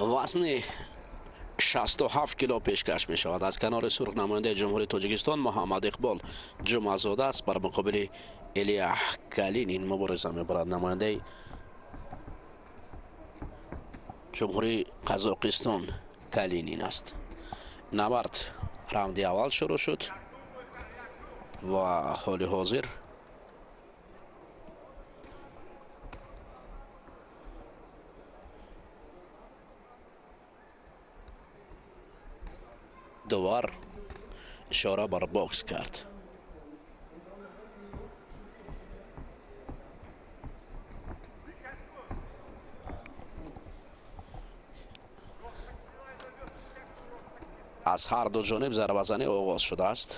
S1: Вазни 67 кило пешкаш мешавад. Аз канори сурх намояндаи Ҷумҳурии Тоҷикистон Муҳаммад Иқбол Ҷумъазода аст, бар муқобили Илия Калинин мубориза мебарад, намояндаи Ҷумҳурии Қазоқистон Калинин аст. Набард раунди аввал шурӯъ шуд ва ҳоли ҳозир довар ишора бар бокс кард. Аз ҳар ду ҷониб зарбазанӣ оғоз шудааст.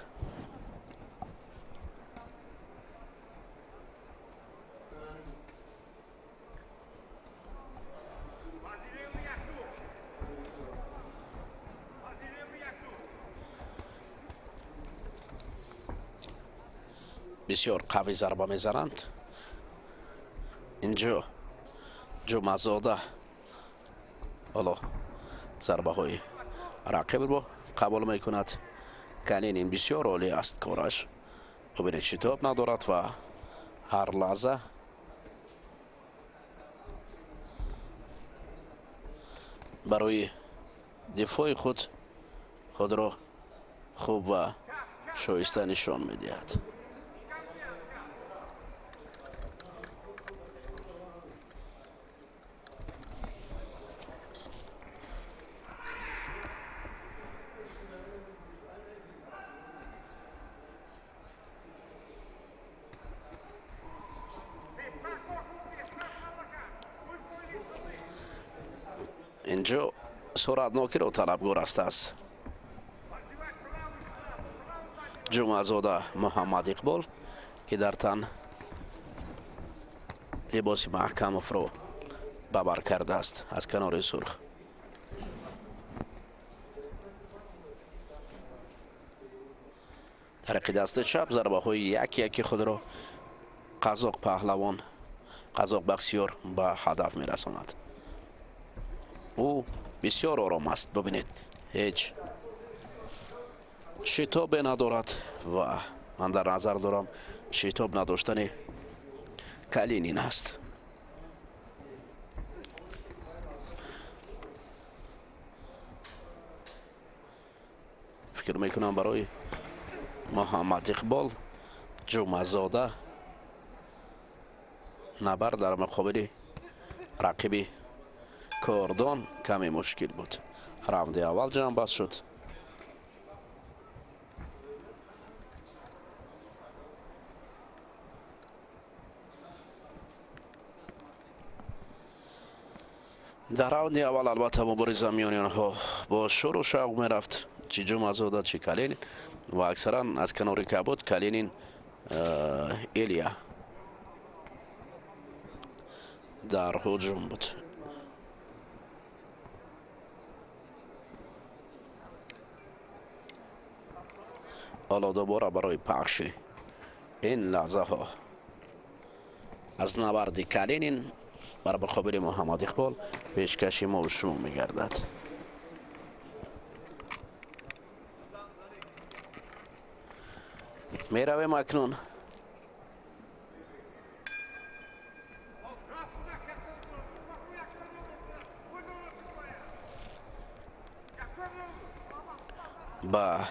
S1: Бисёр қавӣ зарба мезананд. Инҷо Ҷумъазода ҳоло зарбаҳои рақибро қабул мекунад. Калинин бисёр олӣ аст кораш. Бубинед, шитоб надорад ва ҳар лаҳза барои дифои худ худро хуб ва шоиста нишон медиҳад. Инҷо суратнокиро талабгор аст аз Ҷумъазода Муҳаммад Иқбол, ки дар тан либоси маҳкамовро ба бар кардааст аз канори сурх. Тариқи дасти чап зарбаҳои яки яки худро қазоқ паҳлавон, қазоқ бахсиёр ба ҳадаф мерасонад. Ӯ бисёр ором аст, бубинед, ҳеҷ шитобе надорад ва ман дар назар дорам шитоб надоштани Калинин аст. Фикр мекунам барои Муҳаммад Иқбол Ҷумъазода набард дар муқобили рақиби кордон каме мушкил буд. Раунди аввал ҷамъбаст шуд. Дар раунди аввал албатта мубориза миёни онҳо бо шӯру шавқ мерафт, чӣ Ҷумъазода, чӣ Калинин, ва аксаран аз канори кабуд Калинин Илия дар ҳуҷум буд. Ҳоло дубора барои пахши ин лаҳзаҳо аз набарди Калинин бар муқобили Муҳаммад Иқбол пешкаши мо шумо мегардад. Меравем акнун ба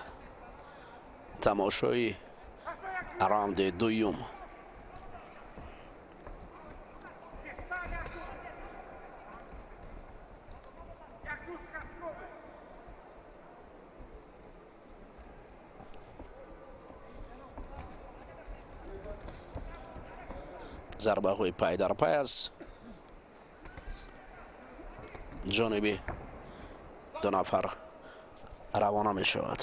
S1: тамошои раунди дуюм. Зарбаҳои пай дар пай аз ҷониби ду нафар равона мешавад.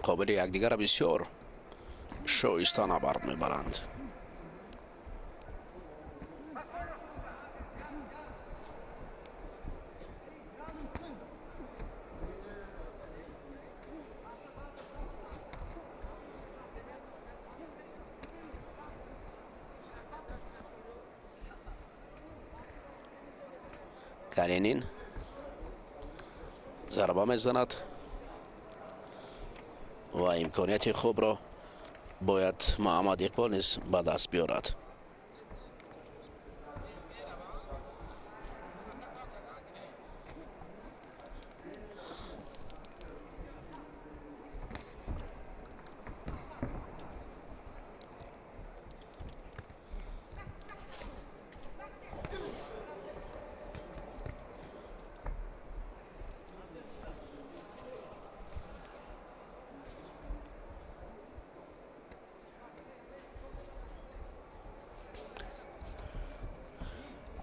S1: Муқобили якдигар бисёр шоиста набард мебаранд. Калинин зарба мезанад ва имконияти хубро бояд Муҳаммад Иқбол низ ба даст биёрад.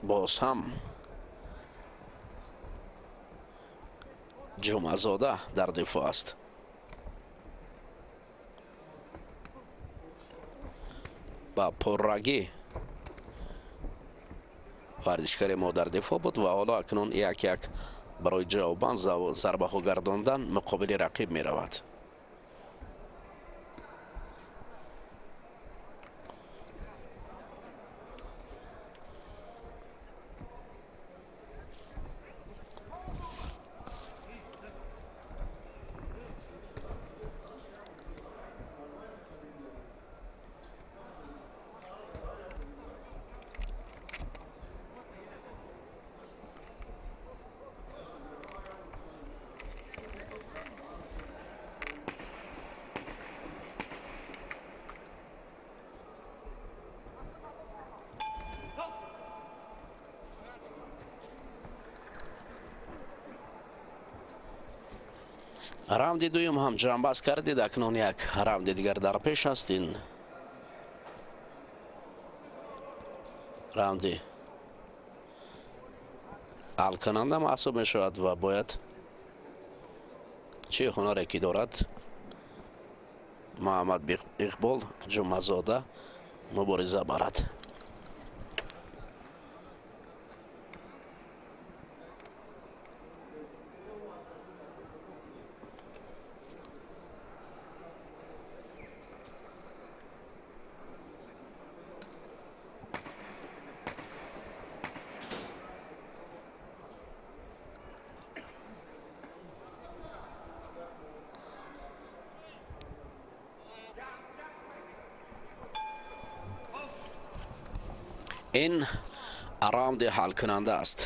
S1: Боз ҳам Ҷумъазода дар дифоъ аст. Ба пуррагӣ варзишгари мо дар дифоъ буд ва ҳоло акнун як-як барои ҷавобан зарбаҳо гардондан муқобили рақиб меравад. Раунди дуюм ҳам ҷамъбаст кардид. Акнун як раунди дигар дар пеш аст. Ин раунди ҳалкунанда маҳсуб мешавад ва бояд чӣ ҳунаре ки дорад Муҳаммад Иқбол Ҷумъазода мубориза барад. Ин раунди ҳалкунанда аст.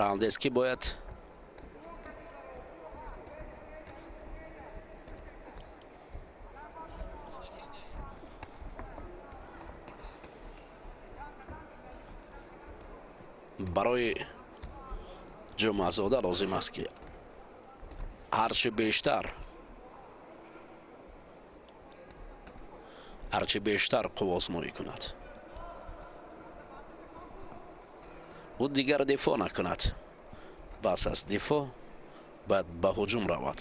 S1: Раундест ки бояд барои Ҷумъазода лозим аст ки ҳарчи бештар қуввозмоӣ кунад. Ӯ дигар дифоъ накунад. Бас аз дифоъ бояд ба ҳуҷум равад.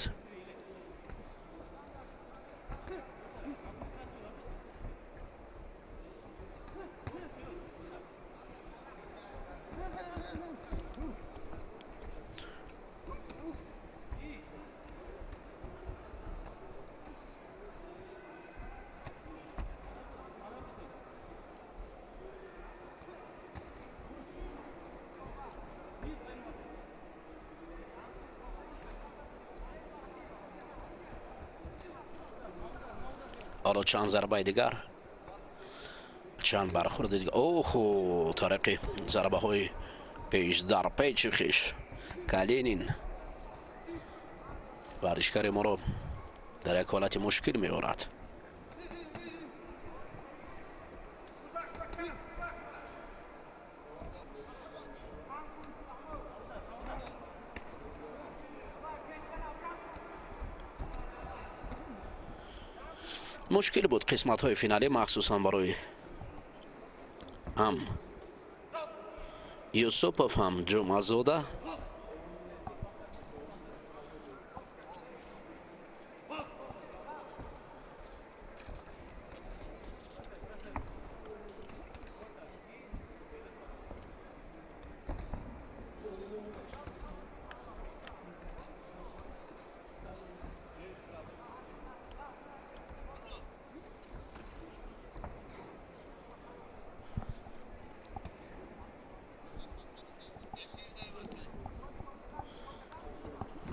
S1: Ҳоло чанд зарбаи дигар, чанд бархӯрди дигар. Оху, тариқи зарбаҳои пеш дар печи хеш Калинин варзишгари моро дар як ҳолати мушкил меорад. Мушкил буд қисматҳои финалӣ, махсусан барои ҳам Юсупов ҳам Ҷумъазода.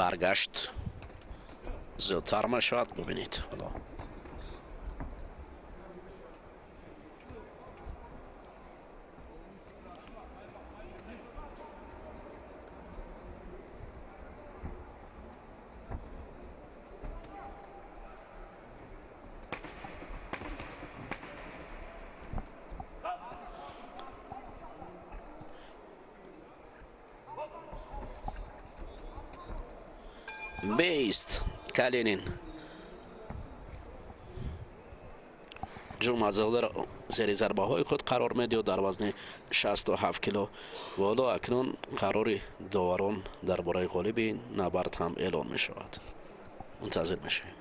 S1: Баргашт зиёдтар мешавад, бубинед ҳоло. Бейст Калинин Ҷумъазодаро зери зарбаҳои худ қарор медиҳад дар вазни 67 кило. Ва ҳоло акнун қарори доварон дар бораи ғолиби набард ҳам эълон мешавад. Мунтазир мешавем.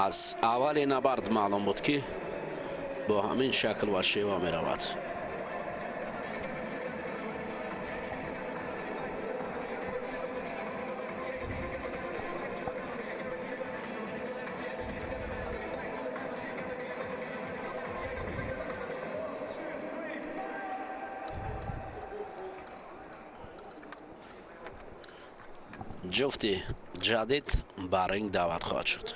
S1: Аз аввали набард маълум буд, ки бо ҳамин шакл ва шева меравад. Ҷуфти ҷадид ба ринг даъват хоҳад шуд.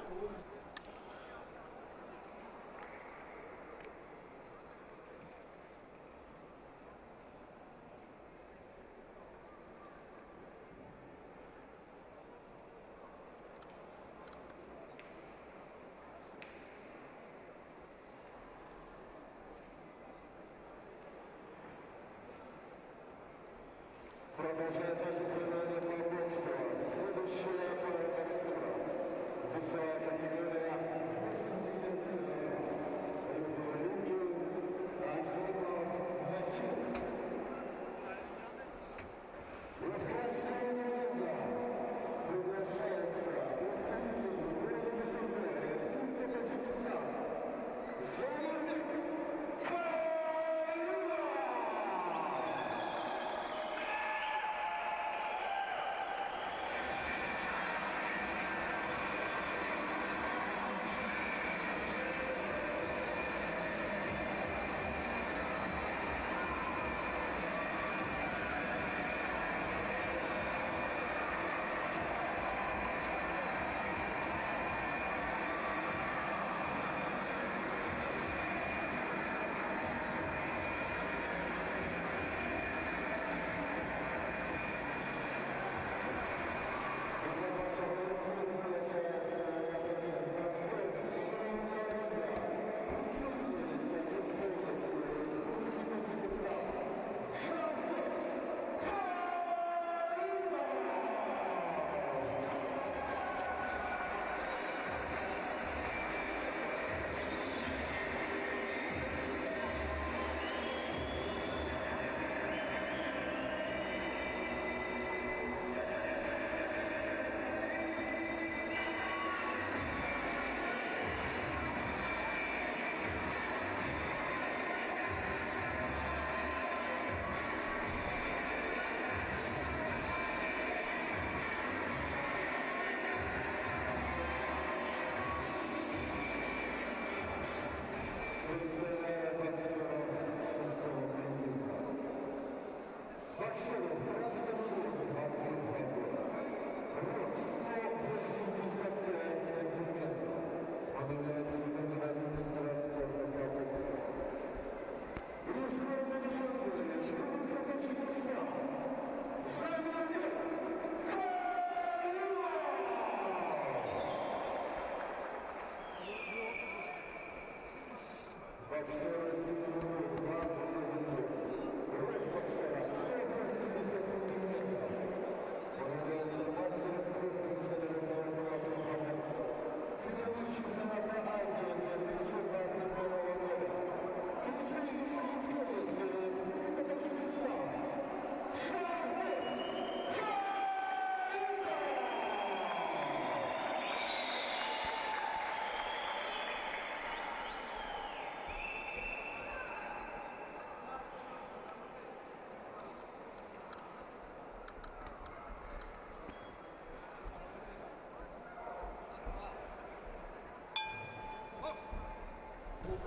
S2: Продолжает наше соревнование по боксу. Следующая пара боксеров. Весовая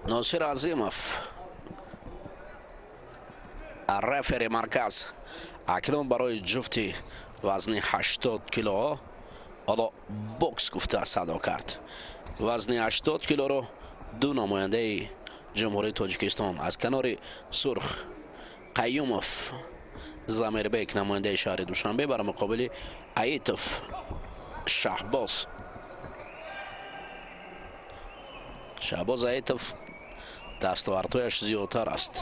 S1: Носир Азимов, рефери марказ, акнун барои ҷуфти вазни 80 кило ҳоло бокс гуфта садо кард. Вазни 80 килоро ду намояндаи Ҷумҳурии Тоҷикистон аз канори сурх Қаюмов Замирбек, намояндаи шаҳри Душанбе, бар муқобили Аитов Шаҳбоз. Шаҳбоз Аитов дастовардҳояш зиёдтар аст,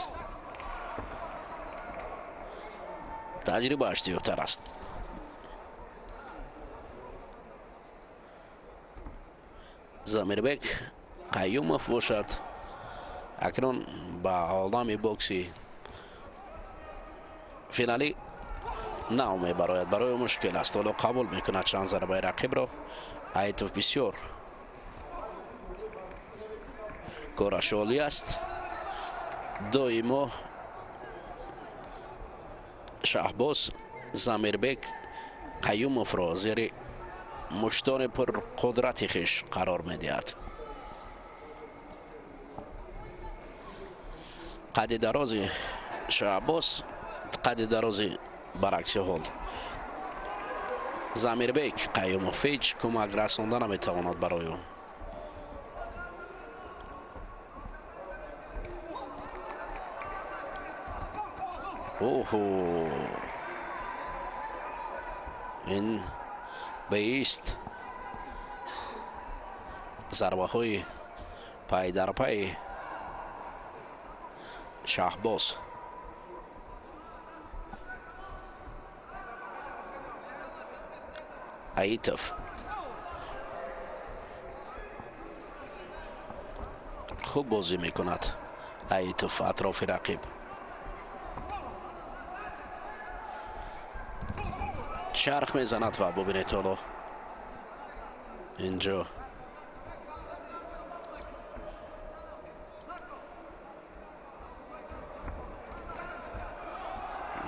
S1: таҷрибааш зиёдтар аст. Замирбек Қаюмов бошад, акнун ба олами бокси финалӣ нав мебарояд. Барои мушкил аст, ҳоло қабул мекунад чанд зарбаи рақибро. Аитов бисёр кораш олӣ аст. Доимо Шаҳбоз Замирбек Қаюмовро зери муштони пурқудрати хеш қарор медиҳад. Қади дарози Шаҳбоз, қади дарози баракси ҳол Замирбек Қаюмов ҳеҷ кӯмак расонда наметавонад барои ӯ. Оҳо, ин беист зарбаҳои пай дар пай Шаҳбоз. Аитов хуб бозӣ мекунад. Аитов атрофи рақиб чарх мезанад ва бубинед ҳоло инҷо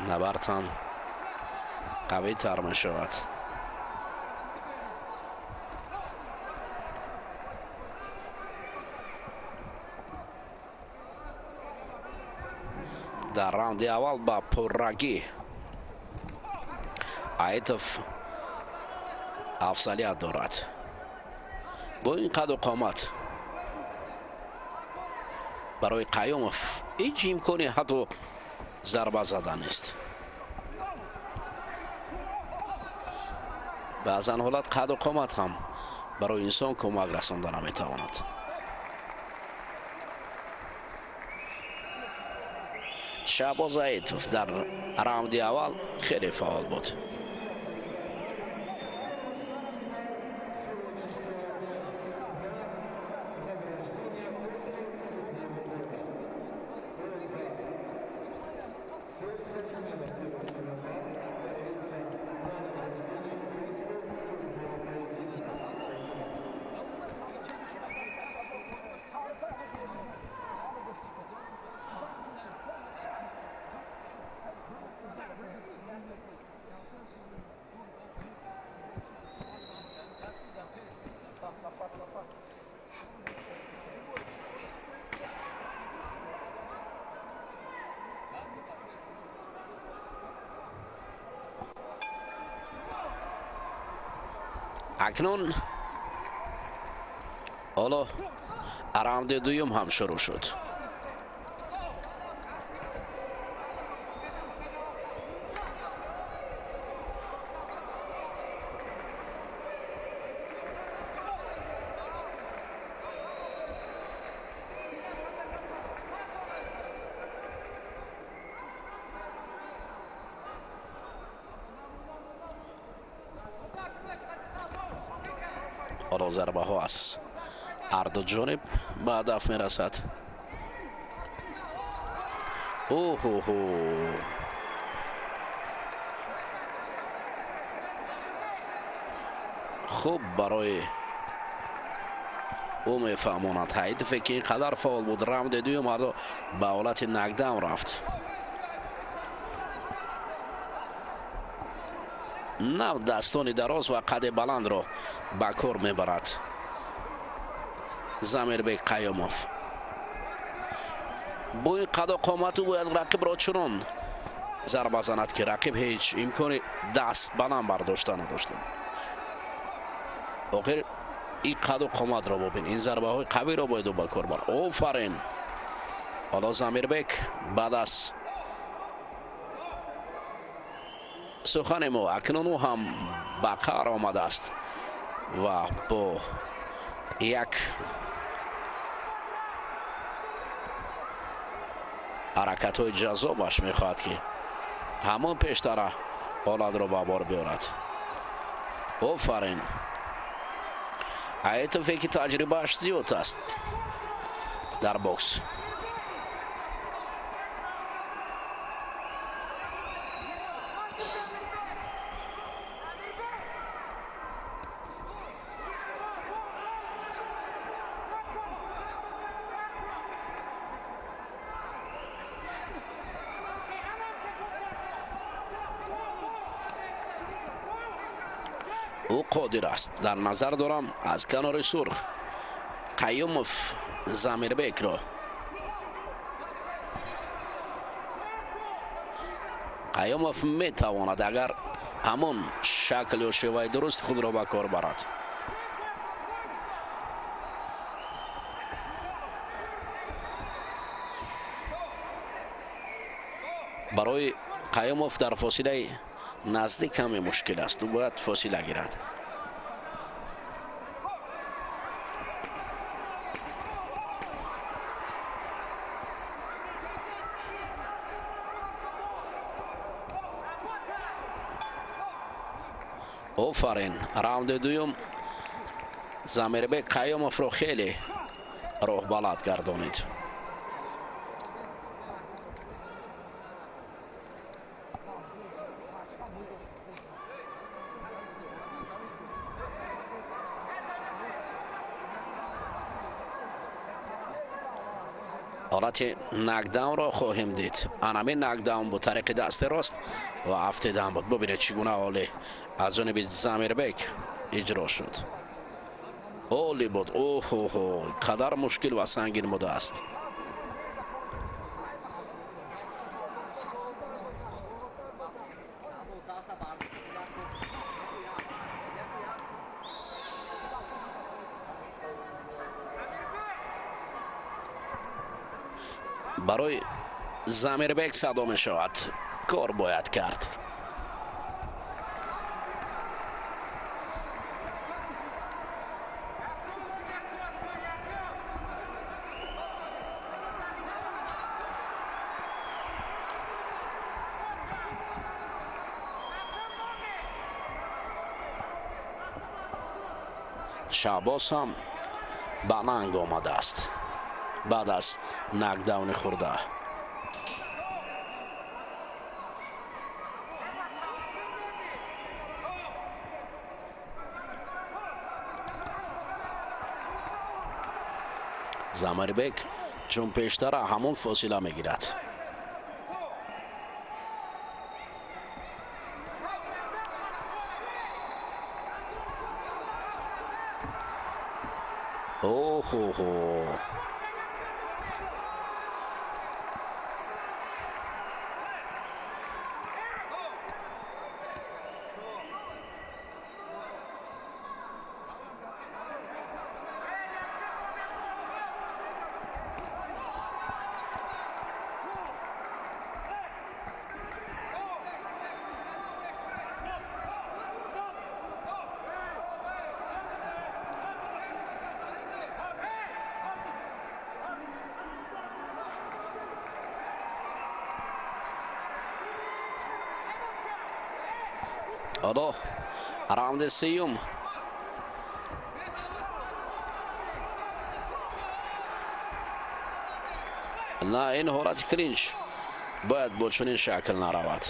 S1: набард ҳам қавитар мешавад. Дар раунди аввал ба пуррагӣ Аитов афзалият дорад. Бо ин қаду қомат барои Қаюмов ҳеҷ имкони ҳатто зарба зада нест. Баъзан ҳолат қаду қомат ҳам барои инсон кӯмак расонда наметавонад. Шаҳбоз Аитов дар раунди аввал хеле фаъол буд. Акнун ҳоло раунди дуюм ҳам шурӯъ шуд. ҳоло зарбаҳо аз ҳарду ҷониб ба ҳадаф мерасад. Оҳоҳо, хуб барои ӯ мефаҳмонад Ҳайдове ки ин қадар фаъол буд. Раунди дуюм ҳардо ба ҳолати нокдаун рафт. Нав дастони дароз ва қади баландро ба кор мебарад Замирбек Қаюмов. Бо ин қаду қомату бояд рақибро чунон зарба занад, ки рақиб ҳеҷ имкони даст баланд бардошта надошта. Охир ин қаду қоматро бубин, ин зарбаҳои қавиро бояд ӯ ба кор бар. Офарин! Ҳоло Замирбек баъд аз сухани мо акнун ӯ ҳам ба қаър омадааст ва бо як ҳаракатҳои ҷаззобаш мехоҳад, ки ҳамон пештара ҳолатро ба бор биёрад. Офарин! Айтове, ки таҷрибааш зиёд аст дар бокс. Ӯ қодир аст. Дар назар дорам аз канори сурх Қаюмов Замирбекро. Қаюмов метавонад, агар ҳамон шакл ё шеваи дуруст худро ба кор барад. Барои Қаюмов дар фосилаи наздик каме мушкил аст, ӯ бояд фосила гирад. Офарин! Раунди дуюм Замирбек Қаюмовро хеле роҳбалад гардонид. Ҳолати нокдаунро хоҳем дид. Анамин нокдаун буд, тариқи дасти рост ва афтидан буд. Бубинед, чӣ гуна олӣ аз ҷониби Замирбек иҷро шуд. Олӣ буд. Оҳоҳо, қадар мушкил ва сангин будааст. Барои Замирбек садо мешавад, кор бояд кард. Шаҳбоз ҳам ба нанг омадааст баъд аз нокдауни хурда. Замирбек чун пештара ҳамон фосила мегирад. Оҳоҳо, ҳоло раунди сеюм. На, ин ҳолати клинч бояд бо чунин шакл наравад.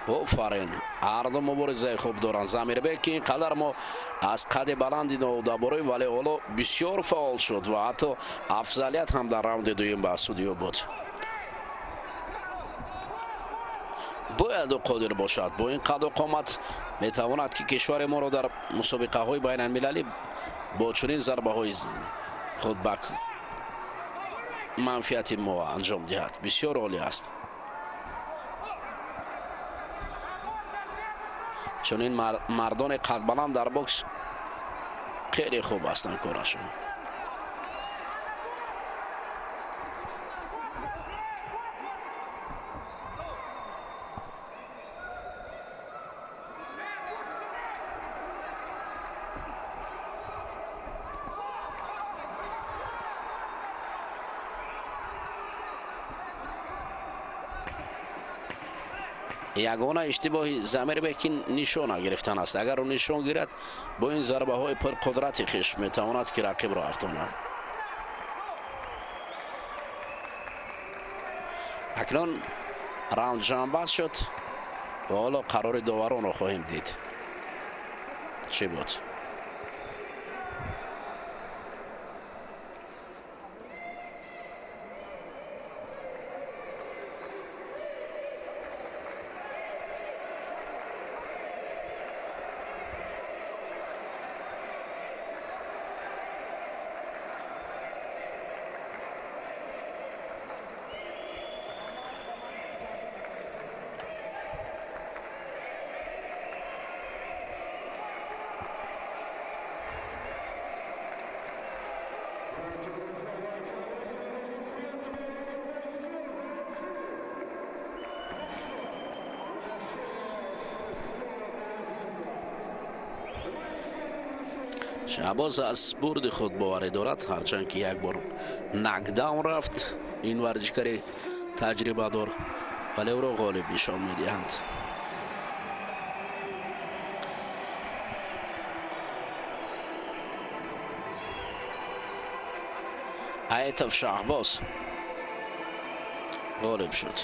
S1: Офарин! Ҳарду муборизаи хуб доранд. Замирбек, ки ин қадар мо аз қади баланди ноудаборӣ, вале ҳоло бисёр фаъол шуд ва ҳатто афзалият ҳам дар раунди дуюм ба суди ӯ буд. Бояд ӯ қодир бошад. Бо ин қаду қомат метавонад, ки кишвари моро дар мусобиқаҳои байналмилалӣ Бо чунин зарбаҳои худ ба манфиати мо анҷом диҳад. Бисёр олӣ аст. Чунин мардони қадбаланд дар бокс хеле хуб ҳастанд корашон. Ягона иштибоҳи Замирбек ки нишона гирифтан аст. Агар ӯ нишон гирад, бо ин зарбаҳои пурқудрати хеш метавонад ки рақибро афтонад. Акнун раунд ҷамъбаст шуд ва ҳоло қарори доваронро хоҳем дид. Чӣ буд? Шаҳбоз аз бурди худ боварӣ дорад, ҳарчанд ки як бор нокдаун рафт ин варзишгари таҷрибадор, вале ӯро ғолиб нишон медиҳанд. Айтов Шаҳбоз ғолиб шуд.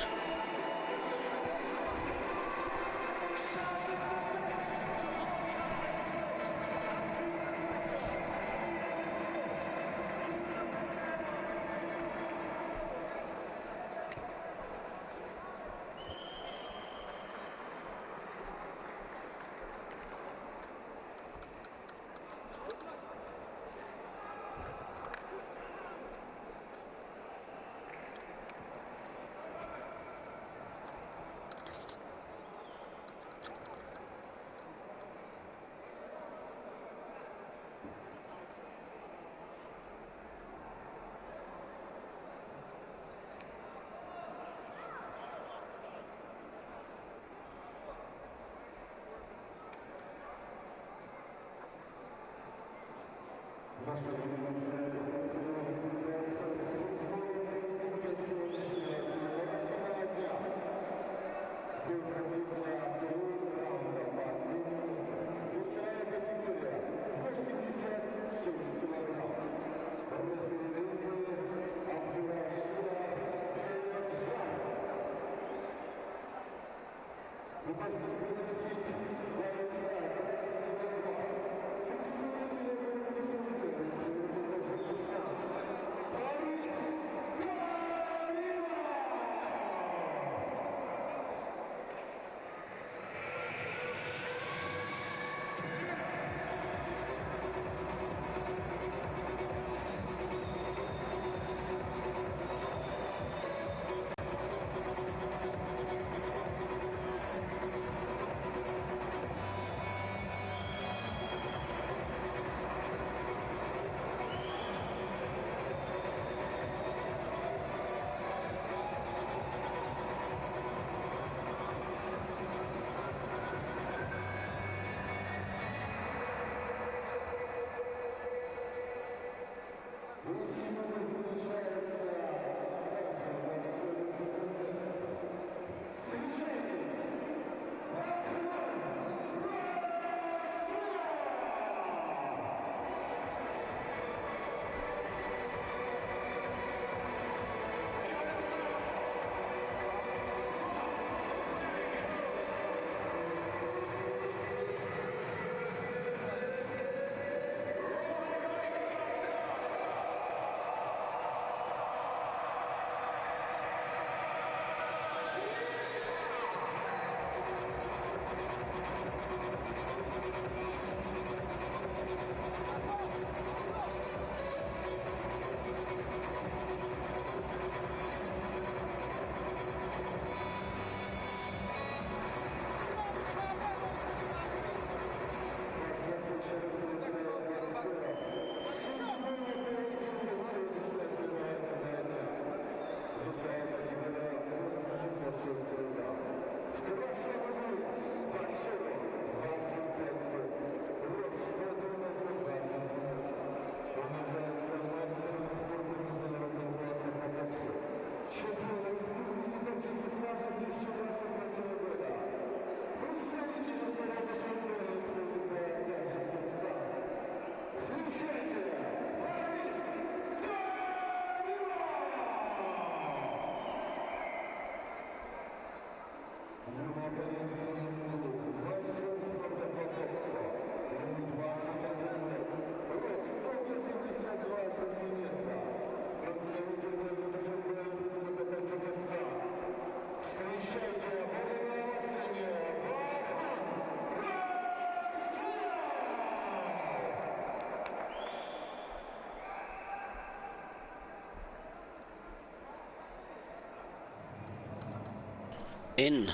S1: Ин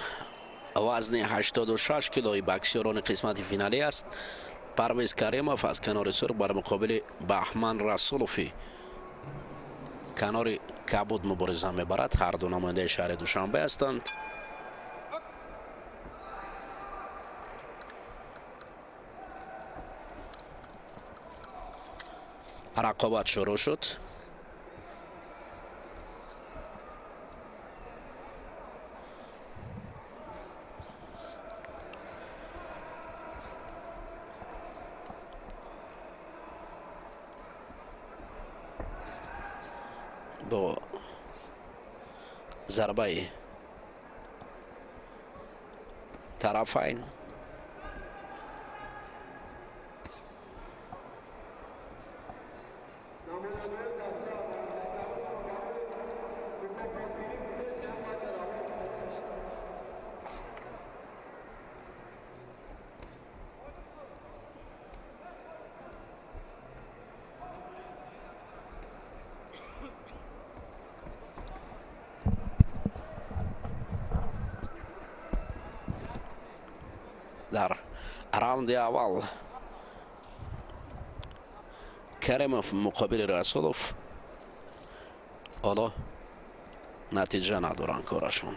S1: вазни 86 килои боксёрони қисмати финалӣ аст. Парвиз Каримов аз канори сурх бар муқобили Баҳман Расулови канори кабуд мубориза мебарад. Ҳар ду намояндаи шаҳри Душанбе ҳастанд. Рақобат шурӯъ шуд. Бо зарбаи тарафайн дар раунди аввал Каримов муқобили Расулов ҳоло натиҷа надоранд корашон.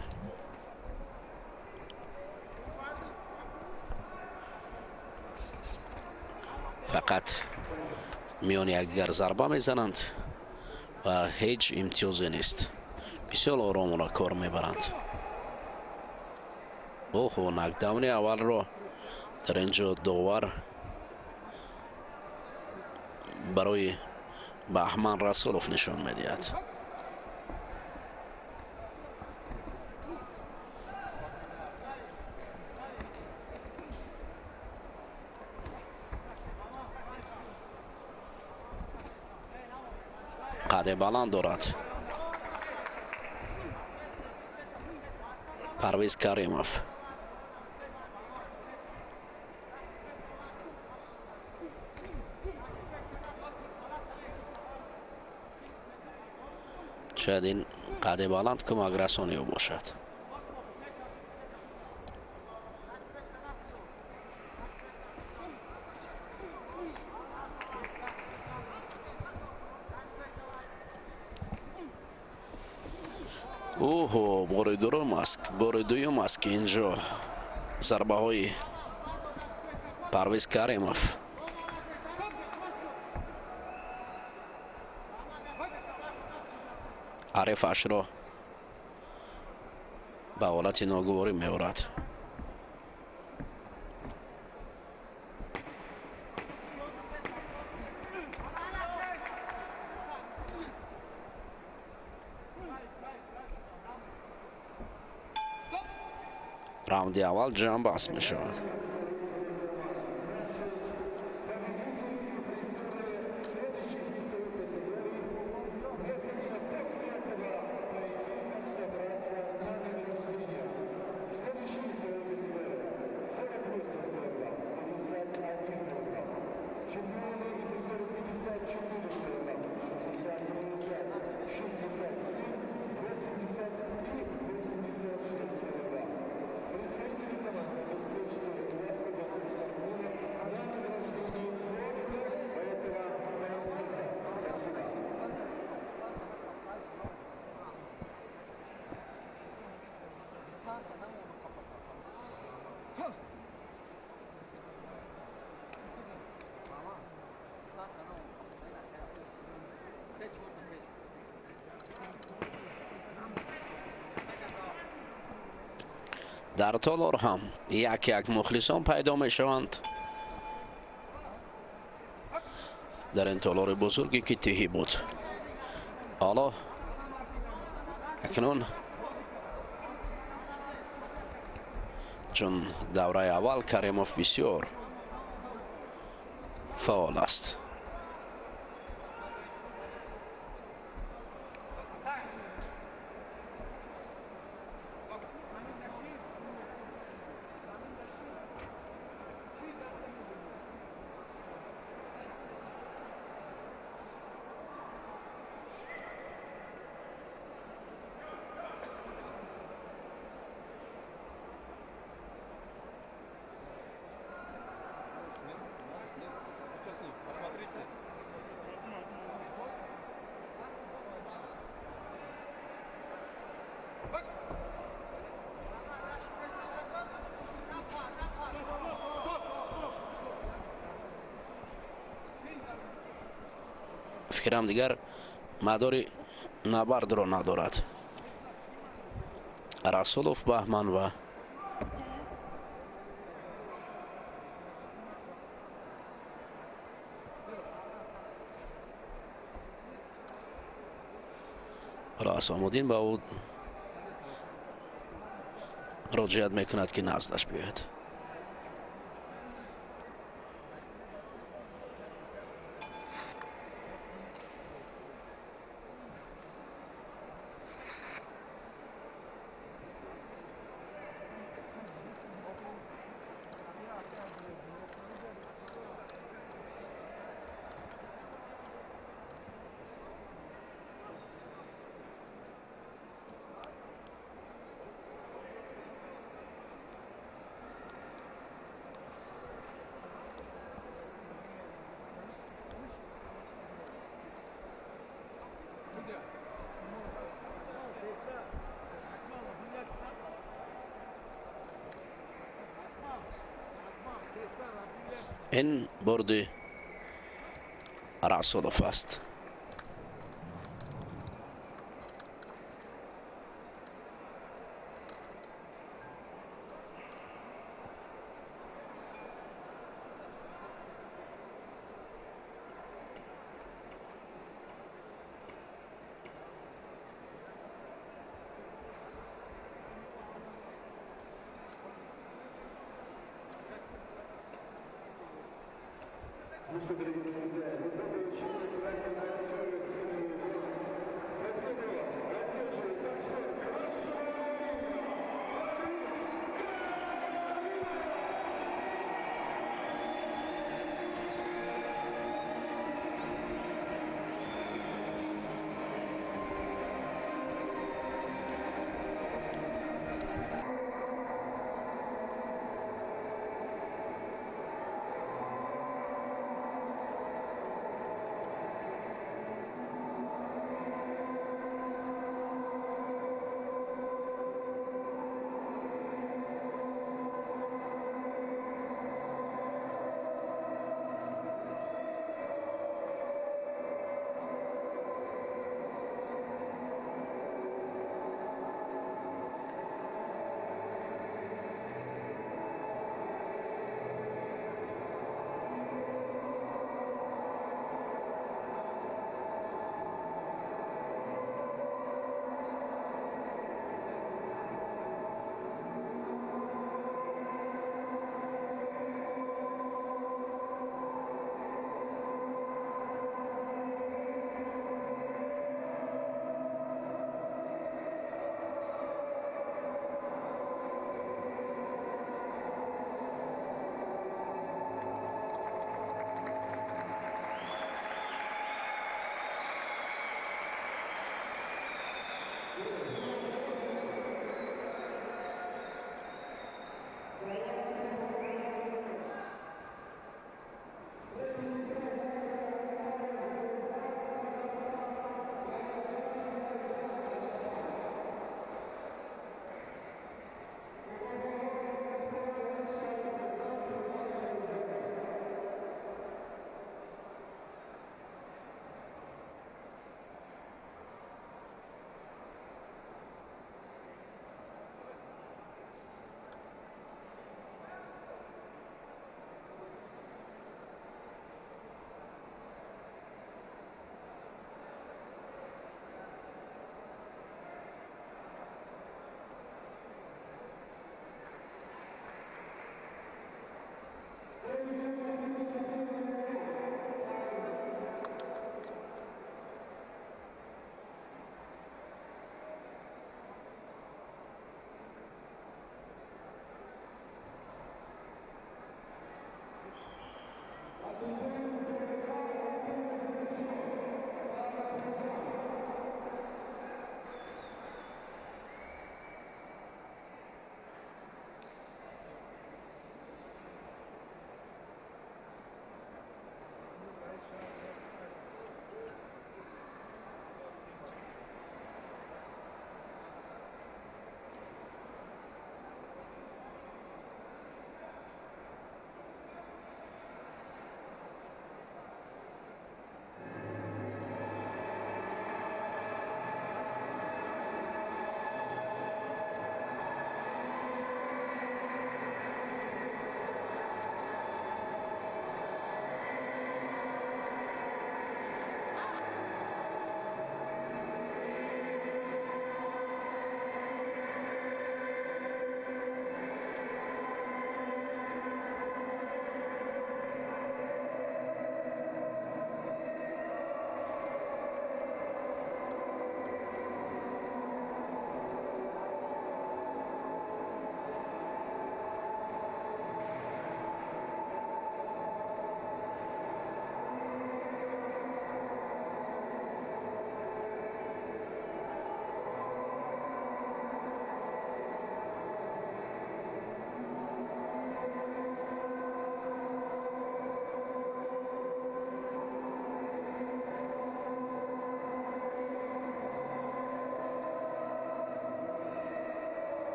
S1: Фақат миёни якдигар зарба мезананд ва ҳеҷ имтиёзе нест. Бисёр оромона кор мебаранд. Оҳо, нокдауни аввалро дар ин ҷо довар барои Баҳман Расулов нишон медиҳад. Қаде баланд дорад Парвиз Каримов. Шояд ин қади баланд кӯмакрасони ӯ бошад. Оҳо, бори дуюм аст, бори дуюм аст, ки инҷо зарбаҳои Парвиз Каримов ҳарифашро ба ҳолати ногуворӣ меорад. Раунди аввал ҷамъбаст мешавад. Дар толор ҳам як як мухлисон пайдо мешаванд. Дар ин толори бузурге ки тиҳӣ буд. Ҳоло акнун чун давраи аввал Каримов бисёр фаъол аст. Фикрам дигар мадори набардро надорад. Расулов Баҳман ва Ҳусомуддин ба ӯ муроҷиат мекунад, ки наздаш биёяд. Ин бурди Расулов аст.
S2: Ну что, дорогие друзья, вы получили проект «Синий город». Победу одерживает боксер Красного Ринга Борис Карелин!